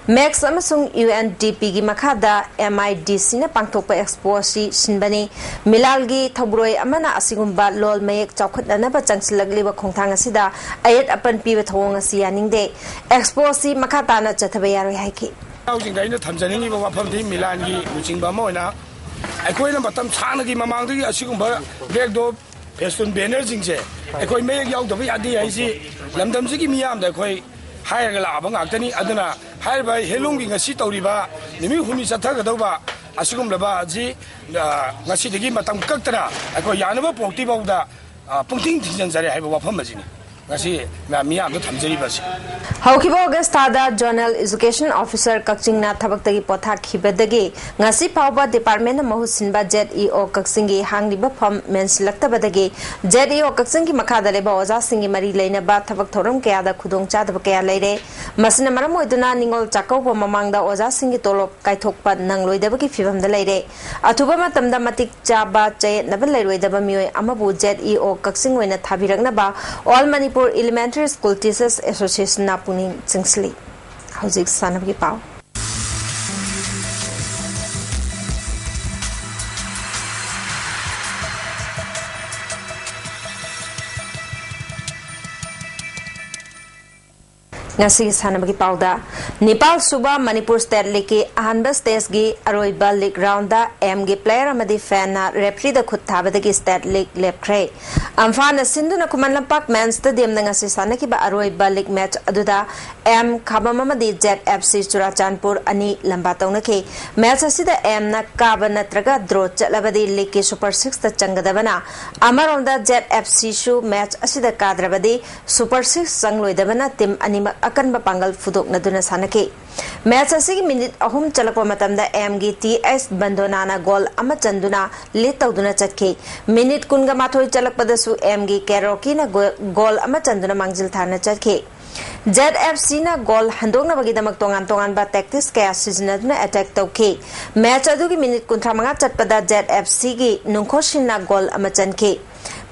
ꯃꯦꯛꯁ ꯑꯃꯁꯨꯡ ꯌꯨ ꯑꯦꯟ ꯗꯤ ꯄꯤꯒꯤ ꯃꯈꯥꯗ ꯑꯦꯝ ꯑꯥꯏ ꯗꯤ ꯁꯤꯅ ꯄꯥꯡꯊꯣꯛꯄ ꯑꯦꯛꯁꯄꯣ ꯑꯁꯤ ꯁꯤꯟꯕꯅꯤ꯫ ꯃꯤꯂꯥꯜꯒꯤ ꯊꯧꯕ꯭ꯔꯣꯏ ꯑꯃꯅ ꯑꯁꯤꯒꯨꯝꯕ ꯂꯣꯜ ꯃꯌꯦꯛ ꯆꯥꯎꯈꯠꯅꯅꯕ ꯆꯪꯁꯤꯜꯂꯛꯂꯤꯕ ꯈꯣꯡꯊꯥꯡ ꯑꯁꯤꯗ ꯑꯌꯦꯠ ꯑꯄꯟ ꯄꯤꯕ ꯊꯧꯑꯣꯡ ꯑꯁꯤ ꯌꯥꯅꯤꯡꯗꯦ꯫ ꯑꯦꯛꯁꯄꯣ ꯑꯁꯤ ꯃꯈꯥ ꯇꯥꯅ ꯆꯠꯊꯕ ꯌꯥꯔꯣꯏ ꯍꯥꯏꯈꯤ꯫ ꯏꯅꯥꯎꯁꯤꯡꯗ ꯑꯩꯅ ꯊꯝꯖꯅꯤꯡꯉꯤꯕ ꯋꯥꯐꯝꯗꯤ ꯃꯤꯂꯥꯟꯒꯤ ꯂꯨꯆꯤꯡꯕ ꯑꯃ ꯑꯣꯏꯅ ꯑꯩꯈꯣꯏꯅ ꯃꯇꯝ ꯁꯥꯡꯅꯒꯤ ꯃꯃꯥꯡꯗꯒꯤ ꯑꯁꯤꯒꯨꯝꯕ ꯕꯦꯛꯗꯣꯞ ꯐꯦꯁꯇꯨꯟ ꯕꯦꯅꯔꯁꯤꯡꯁꯦ ꯑꯩꯈꯣꯏ ꯃꯌꯦꯛ ꯌꯥꯎꯗꯕ ꯌꯥꯗꯦ ꯍꯥꯏꯁꯤ ꯂꯝꯗꯝꯁꯤꯒꯤ ꯃꯤꯌꯥꯝꯗ ꯑꯩꯈꯣꯏ ꯍꯥꯏꯔꯒ ꯂꯥꯛꯑꯕ ꯉꯥꯛꯇꯅꯤ꯫ ꯑꯗꯨꯅ ꯍꯥꯏꯔꯤꯕ ꯍꯦꯟꯂꯨꯝꯒꯤ ꯉꯁꯤ ꯇꯧꯔꯤꯕ ꯅꯨꯃꯤꯠ ꯍꯨꯝꯅꯤ ꯆꯠꯊꯒꯗꯧꯕ ꯑꯁꯤꯒꯨꯝꯂꯕ ꯑꯁꯤ, ꯑ, ꯉꯁꯤꯗꯒꯤ ꯃꯇꯝ ꯀꯛꯇꯅ ꯑꯩꯈꯣꯏ ꯌꯥꯅꯕ ꯄꯣꯔꯛꯇ꯭ꯔꯤ ꯐꯥꯎꯗ, ꯑ, ꯄꯨꯡꯊꯤꯡ ꯊꯤꯡꯖꯤꯟꯖꯔꯦ ꯍꯥꯏꯕ ꯋꯥꯐꯝ ꯑꯁꯤꯅꯤ ꯉꯁꯤ ꯃꯌꯥꯝ, ꯃꯤꯌꯥꯝꯗ ꯊꯝꯖꯔꯤꯕ ꯑꯁꯤ꯫ ꯍꯧꯈꯤꯕ ꯑꯣꯒꯁ ꯊꯥꯗ ꯖꯣꯅꯦꯜ ꯏꯖꯨꯀꯦꯁꯟ ꯑꯣꯐꯤꯁꯔ ꯀꯛꯆꯤꯡꯅ ꯊꯕꯛꯇꯒꯤ ꯄꯣꯊꯥꯈꯤꯕꯗꯒꯤ ꯉꯁꯤ ꯐꯥꯎꯕ ꯗꯤꯄꯥꯔꯠꯃꯦꯟꯅ ꯃꯍꯨꯠ ꯁꯤꯟꯕ ꯖꯦꯠ ꯏ ꯑꯣ ꯀꯛꯆꯤꯡꯒꯤ ꯍꯥꯡꯂꯤꯕ ꯐꯝ ꯃꯦꯟꯁꯤꯜꯂꯛꯇꯕꯗꯒꯤ ꯖꯦꯠ ꯏ ꯑꯣ ꯀꯛꯆꯤꯡꯒꯤ ꯃꯈꯥꯗ ꯂꯩꯕ ꯑꯣꯖꯥꯁꯤꯡꯒꯤ ꯃꯔꯤ ꯂꯩꯅꯕ ꯊꯕꯛ ꯊꯧꯔꯝ ꯀꯌꯥꯗ ꯈꯨꯗꯣꯡꯆꯥꯗꯕ ꯀꯌꯥ ꯂꯩꯔꯦ꯫ ꯃꯁꯤꯅ ꯃꯔꯝ ꯑꯣꯏꯗꯨꯅ ꯅꯤꯉꯣꯜ ꯆꯥꯛꯀꯧꯕ ꯃꯃꯥꯡꯗ ꯑꯣꯖꯥꯁꯤꯡꯒꯤ ꯇꯣꯂꯣꯞ ꯀꯥꯏꯊꯣꯛꯄ ꯅꯪꯂꯣꯏꯗꯕꯒꯤ ꯐꯤꯕꯝꯗ ꯂꯩꯔꯦ꯫ ꯑꯊꯨꯕ ꯃꯇꯝꯗ ꯃꯇꯤꯛ ꯆꯥꯕ ꯆꯌꯦꯠꯅꯕ ꯂꯩꯔꯣꯏꯗꯕ ꯃꯤꯑꯣꯏ ꯑꯃꯕꯨ ꯖꯦꯠ ꯏ ꯑꯣ ꯀꯛꯆꯤꯡ ꯑꯣꯏꯅ ꯊꯥꯕꯤꯔꯛꯅꯕ All Manipur Elementary School Teachers Associationꯅ ꯄꯨꯛꯅꯤꯡ ꯆꯤꯡꯁꯤꯜꯂꯤ꯫ ꯍꯧꯖꯤꯛ ꯁꯥꯟꯅꯕꯒꯤ ꯄꯥꯎ꯫ ꯉꯁꯤꯒꯤ ꯁꯥꯟꯅꯕꯒꯤ ꯄꯥꯎꯗ, ꯅꯤꯄꯥꯜ ꯁꯨꯕ ꯃꯅꯤꯄꯨꯔ ꯁ꯭ꯇꯦꯠ ꯂꯤꯒꯀꯤ ꯑꯍꯥꯟꯕ ꯁ꯭ꯇꯦꯖꯀꯤ ꯑꯔꯣꯏꯕ ꯂꯤꯒ ꯔꯥꯎꯟꯗ ꯑꯦꯝꯒꯤ ꯄ꯭ꯂꯦꯌꯔ ꯑꯃꯗꯤ ꯐꯦꯟꯅ ꯔꯦꯐ꯭ꯔꯤꯗ ꯈꯨꯠ ꯊꯥꯕꯗꯒꯤ ꯁ꯭ꯇꯦꯠ ꯂꯤꯒ ꯂꯦꯞꯈ꯭ꯔꯦ꯫ ꯑꯝꯐꯥꯅ ꯁꯤꯟꯗꯨꯅ ꯈꯨꯃꯟ ꯂꯝꯄꯥꯛ ꯃꯦꯟ ꯁ꯭ꯇꯦꯗꯤꯌꯝꯗ ꯉꯁꯤ ꯁꯥꯟꯅꯈꯤꯕ ꯑꯔꯣꯏꯕ ꯂꯤꯒ ꯃꯦꯆ ꯑꯗꯨꯗ ꯑꯦꯝ ꯈꯥꯕꯝ ꯑꯃꯗꯤ ꯖꯦꯠ ꯑꯦꯐ ꯁꯤ ꯆꯨꯔꯥꯆꯥꯟꯄꯨꯔ ꯑꯅꯤ ꯂꯝꯕꯥ ꯇꯧꯅꯈꯤ꯫ ꯃꯦꯆ ꯑꯁꯤꯗ ꯑꯦꯝꯅ ꯀꯥꯕ ꯅꯠꯇ꯭ꯔꯒ ꯗ꯭ꯔꯣ ꯆꯠꯂꯕꯗꯤ ꯂꯤꯒꯀꯤ ꯁꯨꯄꯔ ꯁꯤꯛꯁꯇ ꯆꯪꯒꯗꯕꯅ, ꯑꯃꯔꯣꯝꯗ ꯖꯦꯠ ꯑꯦꯐ ꯁꯤꯁꯨ ꯃꯦꯆ ꯑꯁꯤꯗ ꯀꯥꯗ꯭ꯔꯕꯗꯤ ꯁꯨꯄꯔ ꯁꯤꯛꯁ ꯆꯪꯂꯣꯏꯗꯕꯅ ꯇꯤꯝ ꯑꯅꯤꯃꯛ ꯑꯀꯟꯕ ꯄꯥꯡꯒꯜ ꯐꯨꯗꯣꯛꯅꯗꯨꯅ ꯁꯥꯟꯅꯈꯤ꯫ ꯃꯦꯆ ꯑꯁꯤꯒꯤ ꯃꯤꯅꯤꯠ ꯑꯍꯨꯝ ꯆꯠꯂꯛꯄ ꯃꯇꯝꯗ ꯑꯦꯝꯒꯤ ꯇꯤ ꯑꯦꯁ ꯕꯟꯗꯣꯅꯥꯅ ꯒꯣꯜ ꯑꯃ ꯆꯟꯗꯨꯅ ꯂꯤꯗ ꯇꯧꯗꯨꯅ ꯆꯠꯈꯤ꯫ ꯃꯤꯅꯤꯠ ꯀꯨꯟꯒ ꯃꯥꯊꯣꯏ ꯆꯠꯂꯛꯄꯗꯁꯨ ꯑꯦꯝꯒꯤ ꯀꯦ ꯔꯣꯀꯤꯅ ꯒꯣ-, ꯒꯣꯜ ꯑꯃ ꯆꯟꯗꯨꯅ ꯃꯥꯡꯖꯤꯜ ꯊꯥꯅ ꯆꯠꯈꯤ꯫ ꯖꯦꯠ ꯑꯦꯐ ꯁꯤꯅ ꯒꯣꯜ ꯍꯟꯗꯣꯛꯅꯕꯒꯤꯗꯃꯛ ꯇꯣꯉꯥꯟ ꯇꯣꯉꯥꯟꯕ ꯇꯦꯛꯇꯤꯛꯁ ꯀꯌꯥ ꯁꯤꯖꯤꯟꯅꯗꯨꯅ ꯑꯦꯇꯦꯛ ꯇꯧꯈꯤ꯫ ꯃꯦꯆ ꯑꯗꯨꯒꯤ ꯃꯤꯅꯤꯠ ꯀꯨꯟꯊ꯭ꯔꯥ ꯃꯉꯥ ꯆꯠꯄꯗ ꯖꯦꯠ ꯑꯦꯐ ꯁꯤꯒꯤ ꯅꯨꯡꯈꯣꯁꯤꯟꯅ ꯒꯣꯜ ꯑꯃ ꯆꯟꯈꯤ꯫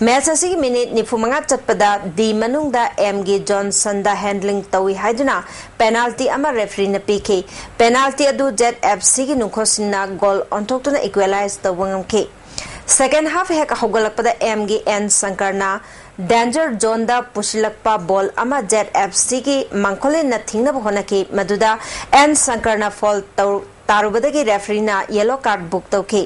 ꯃꯦꯆ ꯑꯁꯤꯒꯤ ꯃꯤꯅꯤꯠ ꯅꯤꯐꯨ ꯃꯉꯥ ꯆꯠꯄꯗ ꯗꯤ ꯃꯅꯨꯡꯗ ꯑꯦꯝꯒꯤ ꯖꯣꯟꯁꯟꯗ ꯍꯦꯟꯗ꯭ꯂꯤꯡ ꯇꯧꯏ ꯍꯥꯏꯗꯨꯅ ꯄꯦꯅꯥꯜꯇꯤ ꯑꯃ ꯔꯦꯐ꯭ꯔꯤꯅ ꯄꯤꯈꯤ꯫ ꯄꯦꯅꯥꯜꯇꯤ ꯑꯗꯨ ꯖꯦꯠ ꯑꯦꯐ ꯁꯤꯒꯤ ꯅꯨꯡꯈꯣꯁꯤꯟꯅ ꯒꯣꯜ ꯑꯣꯟꯊꯣꯛꯇꯨꯅ ꯏꯀ꯭ꯋꯦꯂꯥꯏꯖ ꯇꯧꯕ ꯉꯝꯈꯤ꯫ ꯁꯦꯀꯦꯟ ꯍꯥꯐ ꯍꯦꯛ ꯍꯧꯒꯠꯂꯛꯄꯗ ꯑꯦꯝꯒꯤ ꯑꯦꯟ ꯁꯪꯀꯔꯅ ꯗꯦꯟꯖꯔ ꯖꯣꯟꯗ ꯄꯨꯁꯤꯜꯂꯛꯄ ꯕꯣꯜ ꯑꯃ ꯖꯦꯠ ꯑꯦꯐ ꯁꯤꯒꯤ ꯃꯥꯡꯈꯣꯂꯤꯟꯅ ꯊꯤꯡꯅꯕ ꯍꯣꯠꯅꯈꯤ, ꯃꯗꯨꯗ ꯑꯦꯟ ꯁꯪꯀꯔꯅ ꯐꯣꯜ ꯇꯧ-, ꯇꯥꯔꯨꯕꯗꯒꯤ ꯔꯦꯐ꯭ꯔꯤꯅ ꯌꯦꯂꯣ ꯀꯥꯔꯗ ꯕꯨꯛ ꯇꯧꯈꯤ꯫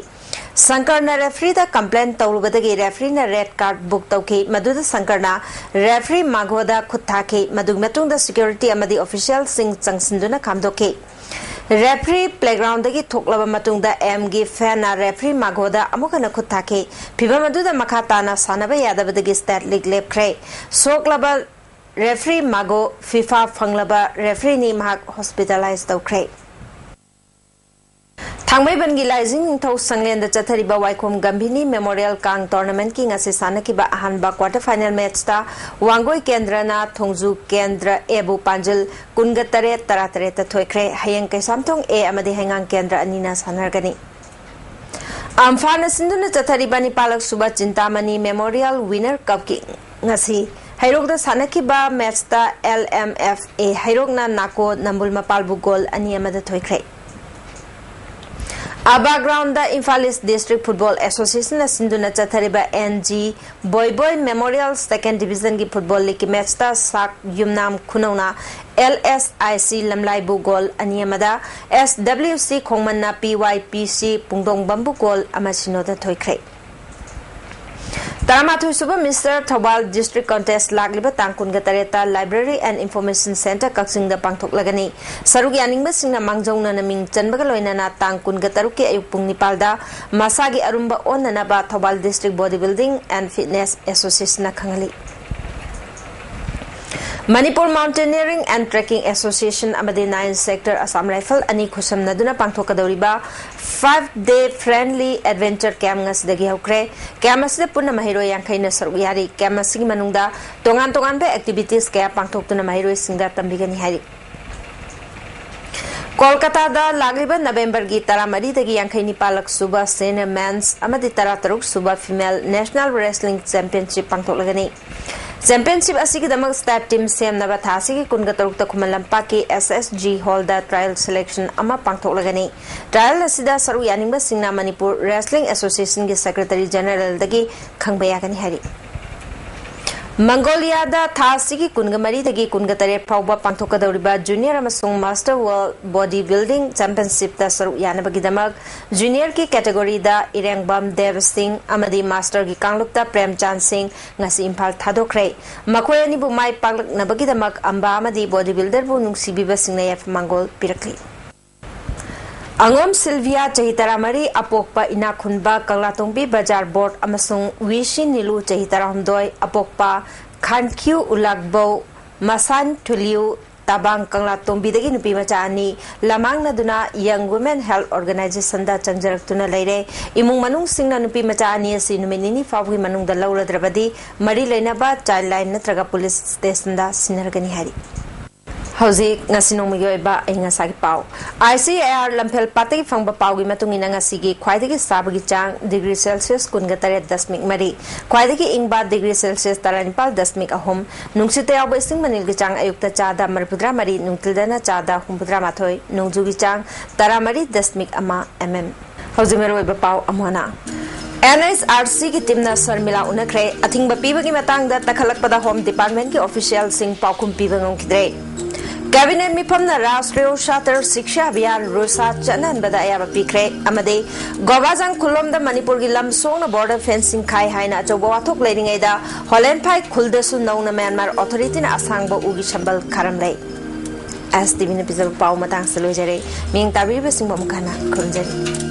ꯁꯪꯀꯔꯅ ꯔꯦꯐ꯭ꯔꯤꯗ ꯀꯝꯄ꯭ꯂꯦꯟ ꯇꯧꯔꯨꯕꯗꯒꯤ ꯔꯦꯐ꯭ꯔꯤꯅ ꯔꯦꯗ ꯀꯥꯔꯗ ꯕꯨꯛ ꯇꯧꯈꯤ, ꯃꯗꯨꯗ ꯁꯪꯀꯔꯅ ꯔꯦꯐ꯭ꯔꯤ ꯃꯥꯒꯣꯗ ꯈꯨꯠ ꯊꯥꯈꯤ꯫ ꯃꯗꯨꯒꯤ ꯃꯇꯨꯡꯗ ꯁꯦꯀ꯭ꯌꯨꯔꯤꯇꯤ ꯑꯃꯗꯤ ꯑꯣꯐꯤꯁꯤꯌꯦꯜꯁꯤꯡ ꯆꯪꯁꯤꯟꯗꯨꯅ ꯈꯥꯝꯗꯣꯛꯈꯤ꯫ ꯔꯦꯐ꯭ꯔꯤ ꯄ꯭ꯂꯦꯒ꯭ꯔꯥꯎꯟꯗꯒꯤ ꯊꯣꯛꯂꯕ ꯃꯇꯨꯡꯗ ꯑꯦꯝꯒꯤ ꯐꯦꯟꯅ ꯔꯦꯐ꯭ꯔꯤ ꯃꯥꯒꯣꯗ ꯑꯃꯨꯛ ꯍꯟꯅ ꯈꯨꯠ ꯊꯥꯈꯤ꯫ ꯐꯤꯚꯝ ꯑꯗꯨꯗ ꯃꯈꯥ ꯇꯥꯅ ꯁꯥꯟꯅꯕ ꯌꯥꯗꯕꯗꯒꯤ ꯁ꯭ꯇꯦꯠ ꯂꯤꯒ ꯂꯦꯞꯈ꯭ꯔꯦ꯫ ꯁꯣꯛꯂꯕ ꯔꯦꯐ꯭ꯔꯤ ꯃꯥꯒꯣ ꯐꯤꯐꯥ ꯐꯪꯂꯕ ꯔꯦꯐ꯭ꯔꯤꯅꯤ, ꯃꯍꯥꯛ ꯍꯣꯁꯄꯤꯇꯥꯂꯥꯏꯖ ꯇꯧꯈ꯭ꯔꯦ꯫ ꯊꯥꯡꯃꯩꯕꯟꯒꯤ ꯂꯥꯏꯖꯤꯡ ꯅꯤꯡꯊꯧ ꯁꯪꯂꯦꯟꯗ ꯆꯠꯊꯔꯤꯕ ꯋꯥꯏꯈꯣꯝ ꯒꯝꯚꯤꯅꯤ ꯃꯦꯃꯣꯔꯤꯌꯦꯜ ꯀꯥꯡ ꯇꯣꯔꯅꯥꯃꯦꯟꯠꯀꯤ ꯉꯁꯤ ꯁꯥꯟꯅꯈꯤꯕ ꯑꯍꯥꯟꯕ ꯀ꯭ꯋꯥꯔꯇꯔ ꯐꯥꯏꯅꯦꯜ ꯃꯦꯠꯆꯇ ꯋꯥꯡꯒꯣꯏ ꯀꯦꯟꯗ꯭ꯔꯅ ꯊꯣꯡꯖꯨ ꯀꯦꯟꯗ꯭ꯔ ꯑꯦꯕꯨ ꯄꯥꯟꯖꯤꯜ ꯀꯨꯟꯒ ꯇꯔꯦꯠ, ꯇꯔꯥ ꯇꯔꯦꯠꯇ ꯊꯣꯏꯈ꯭ꯔꯦ꯫ ꯍꯌꯦꯡ ꯀꯩꯁꯥꯝꯊꯣꯡ ꯑꯦ ꯑꯃꯗꯤ ꯍꯩꯉꯥꯡ ꯀꯦꯟꯗ꯭ꯔ ꯑꯅꯤꯅ ꯁꯥꯟꯅꯔꯒꯅꯤ꯫ ꯑꯝꯐꯥꯅ ꯁꯤꯟꯗꯨꯅ ꯆꯠꯊꯔꯤꯕ ꯅꯤꯄꯥꯂꯛ ꯁꯨꯕ ꯆꯤꯟꯇꯥꯃꯅꯤ ꯃꯦꯃꯣꯔꯤꯌꯦꯜ ꯋꯤꯅꯔ ꯀꯞꯀꯤ ꯉꯁꯤ ꯍꯩꯔꯣꯛꯇ ꯁꯥꯟꯅꯈꯤꯕ ꯃꯦꯠꯆꯇ ꯑꯦꯜ ꯑꯦꯝ ꯑꯦꯐ ꯑꯦ ꯍꯩꯔꯣꯛꯅ ꯅꯥꯀꯣ ꯅꯝꯕꯨꯜ ꯃꯄꯥꯜꯕꯨ ꯒꯣꯜ ꯑꯅꯤ ꯑꯃꯗ ꯊꯣꯏꯈ꯭ꯔꯦ꯫ ꯑꯕꯥ ground Imphal east district football ꯑꯦꯁꯣꯁꯤꯌꯦꯁꯟꯅ ꯁꯤꯟꯗꯨꯅ ꯆꯠꯊꯔꯤꯕ N G Boiboi memorial second ꯗꯤꯕꯤꯖꯟꯒꯤ ꯐꯨꯠꯕꯣꯜ ꯂꯤꯒꯀꯤ ꯃꯦꯠꯆꯇ ꯁꯥꯛ ꯌꯨꯝꯅꯥꯝ ꯈꯨꯅꯧꯅ L S I C ꯂꯝꯂꯥꯏꯕꯨ goal ꯑꯅꯤ ꯑꯃꯗ, ꯑꯦꯁ ꯗꯕ꯭ꯂꯤꯎ ꯁꯤ ꯈꯣꯡꯃꯟꯅ ꯄꯤ ꯋꯥꯏ ꯄꯤ ꯁꯤ ꯄꯨꯡꯗꯣꯡꯕꯝꯕꯨ ꯒꯣꯜ ꯑꯃ ꯁꯤꯅꯣꯗ ꯊꯣꯏꯈ꯭ꯔꯦ꯫ ꯇꯔꯥꯃꯥꯊꯣꯏ ꯁꯨꯕ ꯃꯤꯁꯇꯔ ꯊꯧꯕꯥꯜ ꯗꯤꯁꯇ꯭ꯔꯤꯛ ꯀꯟꯇꯦꯁ ꯂꯥꯛꯂꯤꯕ ꯇꯥꯡ ꯀꯨꯟꯒ ꯇꯔꯦꯠꯇ ꯂꯥꯏꯕ꯭ꯔꯦꯔꯤ ꯑꯦꯟ ꯏꯟꯐꯣꯔꯃꯦꯁꯟ ꯁꯦꯟꯇꯔ ꯀꯛꯆꯤꯡꯗ ꯄꯥꯡꯊꯣꯛꯂꯒꯅꯤ꯫ ꯁꯔꯨꯛ ꯌꯥꯅꯤꯡꯕꯁꯤꯡꯅ ꯃꯥꯡꯖꯧꯅꯅ ꯃꯤꯡ ꯆꯟꯕꯒ ꯂꯣꯏꯅꯅ ꯇꯥꯡ ꯀꯨꯟꯒ ꯇꯔꯨꯛꯀꯤ ꯑꯌꯨꯛ ꯄꯨꯡ ꯅꯤꯄꯥꯜꯗ ꯃꯁꯥꯒꯤ ꯑꯔꯨꯝꯕ ꯑꯣꯟꯅꯅꯕ Thoubal district body building and fitness ꯑꯦꯁꯣꯁꯤꯌꯦꯁꯟꯅ ꯈꯪꯍꯜꯂꯤ꯫ Manipur Mountaineering and Trekking Association ꯑꯃꯗꯤ Nine Sector Assam Rifle ꯑꯅꯤ ꯈꯨꯠꯁꯝꯅꯗꯨꯅ ꯄꯥꯡꯊꯣꯛꯀꯗꯧꯔꯤꯕ five day friendly adventure camp ꯉꯁꯤꯗꯒꯤ ꯍꯧꯈ꯭ꯔꯦ꯫ Camp ꯑꯁꯤꯗ ꯄꯨꯟꯅ ꯃꯍꯩꯔꯣꯏ ꯌꯥꯡꯈꯩꯅ ꯁꯔꯨꯛ ꯌꯥꯔꯤ꯫ Camp ꯑꯁꯤꯒꯤ ꯃꯅꯨꯡꯗ ꯇꯣꯉꯥꯟ ꯇꯣꯉꯥꯟꯕ activities ꯀꯌꯥ ꯄꯥꯡꯊꯣꯛꯇꯨꯅ ꯃꯍꯩꯔꯣꯏꯁꯤꯡꯗ ꯇꯝꯕꯤꯒꯅꯤ ꯍꯥꯏꯔꯤ꯫ ꯀꯣꯜꯀꯇꯥꯗ ꯂꯥꯛꯂꯤꯕ ꯅꯕꯦꯝꯕꯔꯒꯤ ꯇꯔꯥꯃꯔꯤꯗꯒꯤ ꯌꯥꯡꯈꯩ ꯅꯤꯄꯥꯜꯂꯛ ꯁꯨꯕ Senior Men's ꯑꯃꯗꯤ ꯇꯔꯥꯇꯔꯨꯛ ꯁꯨꯕ Female National Wrestling Championship ꯄꯥꯡꯊꯣꯛꯂꯒꯅꯤ꯫ Championship ꯑꯁꯤꯒꯤꯗꯃꯛ state team ꯁꯦꯝꯅꯕ ꯊꯥ ꯑꯁꯤꯒꯤ ꯀꯨꯟꯒ ꯇꯔꯨꯛꯇ ꯈꯨꯃꯟ ꯂꯝꯄꯥꯛꯀꯤ S S G hall ꯗ trial selection ꯑꯃ ꯄꯥꯡꯊꯣꯛꯂꯒꯅꯤ꯫ Trial ꯑꯁꯤꯗ ꯁꯔꯨꯛ ꯌꯥꯅꯤꯡꯕꯁꯤꯡꯅ Manipur Wrestling Association ꯒꯤ Secretary General ꯗꯒꯤ ꯈꯪꯕ ꯌꯥꯒꯅꯤ ꯍꯥꯏꯔꯤ꯫ ꯃꯪꯒꯣꯂꯤꯌꯥꯗ ꯊꯥ ꯑꯁꯤꯒꯤ ꯀꯨꯟꯒ ꯃꯔꯤꯗꯒꯤ ꯀꯨꯟꯒ ꯇꯔꯦꯠ ꯐꯥꯎꯕ ꯄꯥꯡꯊꯣꯛꯀꯗꯧꯔꯤꯕ Junior ꯑꯃꯁꯨꯡ Master World Body Building Championship ꯇ ꯁꯔꯨꯛ ꯌꯥꯅꯕꯒꯤꯗꯃꯛ Junior ꯒꯤ category ꯗ ꯏꯔꯦꯡꯕꯝ ꯗꯦꯕ ꯁꯤꯡ ꯑꯃꯗꯤ Master ꯒꯤ ꯀꯥꯡꯂꯨꯞꯇ ꯄ꯭ꯔꯦꯝꯆꯥꯟ ꯁꯤꯡ ꯉꯁꯤ ꯏꯝꯐꯥꯜ ꯊꯥꯗꯣꯛꯈ꯭ꯔꯦ꯫ ꯃꯈꯣꯏ ꯑꯅꯤꯕꯨ ꯃꯥꯏ ꯄꯥꯛꯂꯛꯅꯕꯒꯤꯗꯃꯛ ꯑꯝꯕꯥ ꯑꯃꯗꯤ body builder ꯕꯨ ꯅꯨꯡꯁꯤꯕꯤꯕꯁꯤꯡꯅ ꯌꯥꯏꯐ ꯃꯪꯒꯣꯜ ꯄꯤꯔꯛꯂꯤ꯫ ꯑꯉꯣꯝ ꯁꯤꯜꯚꯤꯌꯥ, ꯆꯍꯤ ꯇꯔꯥꯃꯔꯤ, ꯑꯄꯣꯛꯄ ꯏꯅꯥꯛ ꯈꯨꯟꯕ, ꯀꯪꯂꯥꯇꯣꯡꯕꯤ ꯕꯖꯥꯔ ꯕꯣꯔꯗ, ꯑꯃꯁꯨꯡ ꯋꯤꯁꯤ ꯅꯤꯂꯨ, ꯆꯍꯤ ꯇꯔꯥꯍꯨꯝꯗꯣꯏ, ꯑꯄꯣꯛꯄ ꯈꯥꯟꯈ꯭ꯌꯨ ꯎꯂꯥꯛꯕꯧ, ꯃꯁꯥꯟ ꯊꯨꯂꯤꯌꯨ, ꯇꯥꯕꯥꯡ ꯀꯪꯂꯥꯇꯣꯡꯕꯤꯗꯒꯤ ꯅꯨꯄꯤ ꯃꯆꯥ ꯑꯅꯤ ꯂꯃꯥꯡꯅꯗꯨꯅ Young Women Health Organization ꯗ ꯆꯪꯖꯔꯛꯇꯨꯅ ꯂꯩꯔꯦ꯫ ꯏꯃꯨꯡ ꯃꯅꯨꯡꯁꯤꯡꯅ ꯅꯨꯄꯤ ꯃꯆꯥ ꯑꯅꯤ ꯑꯁꯤ ꯅꯨꯃꯤꯠ ꯅꯤꯅꯤ ꯐꯥꯎꯕꯒꯤ ꯃꯅꯨꯡꯗ ꯂꯧꯔꯗ꯭ꯔꯕꯗꯤ ꯃꯔꯤ ꯂꯩꯅꯕ Child Line ꯅꯠꯇ꯭ꯔꯒ police station ꯗ ꯁꯤꯟꯅꯔꯒꯅꯤ ꯍꯥꯏꯔꯤ꯫ ꯍꯧꯖꯤꯛ ꯉꯁꯤ ꯅꯣꯡꯃꯒꯤ ꯑꯣꯏꯕ ꯑꯏꯪ ꯑꯁꯥꯒꯤ ꯄꯥꯎ꯫ ICAR ꯂꯝꯐꯦꯜ ꯄꯥꯠꯇꯒꯤ ꯐꯪꯕ ꯄꯥꯎꯒꯤ ꯃꯇꯨꯡ ꯏꯟꯅ ꯉꯁꯤꯒꯤ ꯈ꯭ꯋꯥꯏꯗꯒꯤ ꯁꯥꯕꯒꯤ ꯆꯥꯡ degree Celsius ꯀꯨꯟꯒ ꯇꯔꯦꯠ ꯗꯁꯃꯤꯛ ꯃꯔꯤ, ꯈ꯭ꯋꯥꯏꯗꯒꯤ ꯏꯪꯕ degree Celsius ꯇꯔꯥꯅꯤꯄꯥꯜ ꯗꯁꯃꯤꯛ ꯑꯍꯨꯝ, ꯅꯨꯡꯁꯤꯠꯇ ꯌꯥꯎꯕ ꯏꯁꯤꯡ ꯃꯅꯤꯜꯒꯤ ꯆꯥꯡ ꯑꯌꯨꯛꯇ ꯆꯥꯗ ꯃꯔꯤꯐꯨꯇꯔꯥ ꯃꯔꯤ, ꯅꯨꯡꯊꯤꯜꯗꯅ ꯆꯥꯗ ꯍꯨꯝꯐꯨꯇꯔꯥ ꯃꯥꯊꯣꯏ, ꯅꯣꯡꯖꯨꯒꯤ ꯆꯥꯡ ꯇꯔꯥꯃꯔꯤ ꯗꯁꯃꯤꯛ ꯑꯃ mm꯫ ꯍꯧꯖꯤꯛ ꯃꯔꯨꯑꯣꯏꯕ ꯄꯥꯎ ꯑꯃꯨꯛ ꯍꯟꯅ꯫ NHRC ꯒꯤ team ꯅ ꯁꯔꯃꯤꯂꯥ ꯎꯅꯈ꯭ꯔꯦ꯫ ꯑꯊꯤꯡꯕ ꯄꯤꯕꯒꯤ ꯃꯇꯥꯡꯗ ꯇꯛꯈꯠꯂꯛꯄꯗ Home Department ꯀꯤ official ꯁꯤꯡ ꯄꯥꯎꯈꯨꯝ ꯄꯤꯕ ꯉꯝꯈꯤꯗ꯭ꯔꯦ꯫ Cabinet ꯃꯤꯐꯝꯅ Rashtriya Satar Shiksha Abhiyan, RUSA, ꯆꯠꯅꯍꯟꯕꯗ ꯑꯌꯥꯕ ꯄꯤꯈ꯭ꯔꯦ ꯑꯃꯗꯤ ꯒꯣꯕꯥꯖꯥꯡ ꯈꯨꯜꯂꯣꯝꯗ ꯃꯅꯤꯄꯨꯔꯒꯤ ꯂꯝ ꯁꯣꯡꯅ border fencing ꯈꯥꯏ ꯍꯥꯏꯅ ꯑꯆꯧꯕ ꯋꯥꯊꯣꯛ ꯂꯩꯔꯤꯉꯩꯗ ꯍꯣꯂꯦꯟꯐꯥꯏ ꯈꯨꯜꯗꯁꯨ ꯅꯧꯅ Myanmar authority ꯅ ꯑꯁꯥꯡꯕ ꯎꯒꯤ ꯁꯝꯕꯜ ꯈꯥꯔꯝꯂꯦ꯫ STV ꯅ ꯄꯤꯖꯕ ꯄꯥꯎ ꯃꯇꯥꯡꯁꯤꯗ ꯂꯣꯏꯖꯔꯦ꯫ ꯃꯤꯠꯌꯦꯡ ꯇꯥꯕꯤꯔꯤꯕꯁꯤꯡꯕꯨ ꯑꯃꯨꯛ ꯍꯟꯅ ꯈꯨꯔꯨꯝꯖꯔꯤ꯫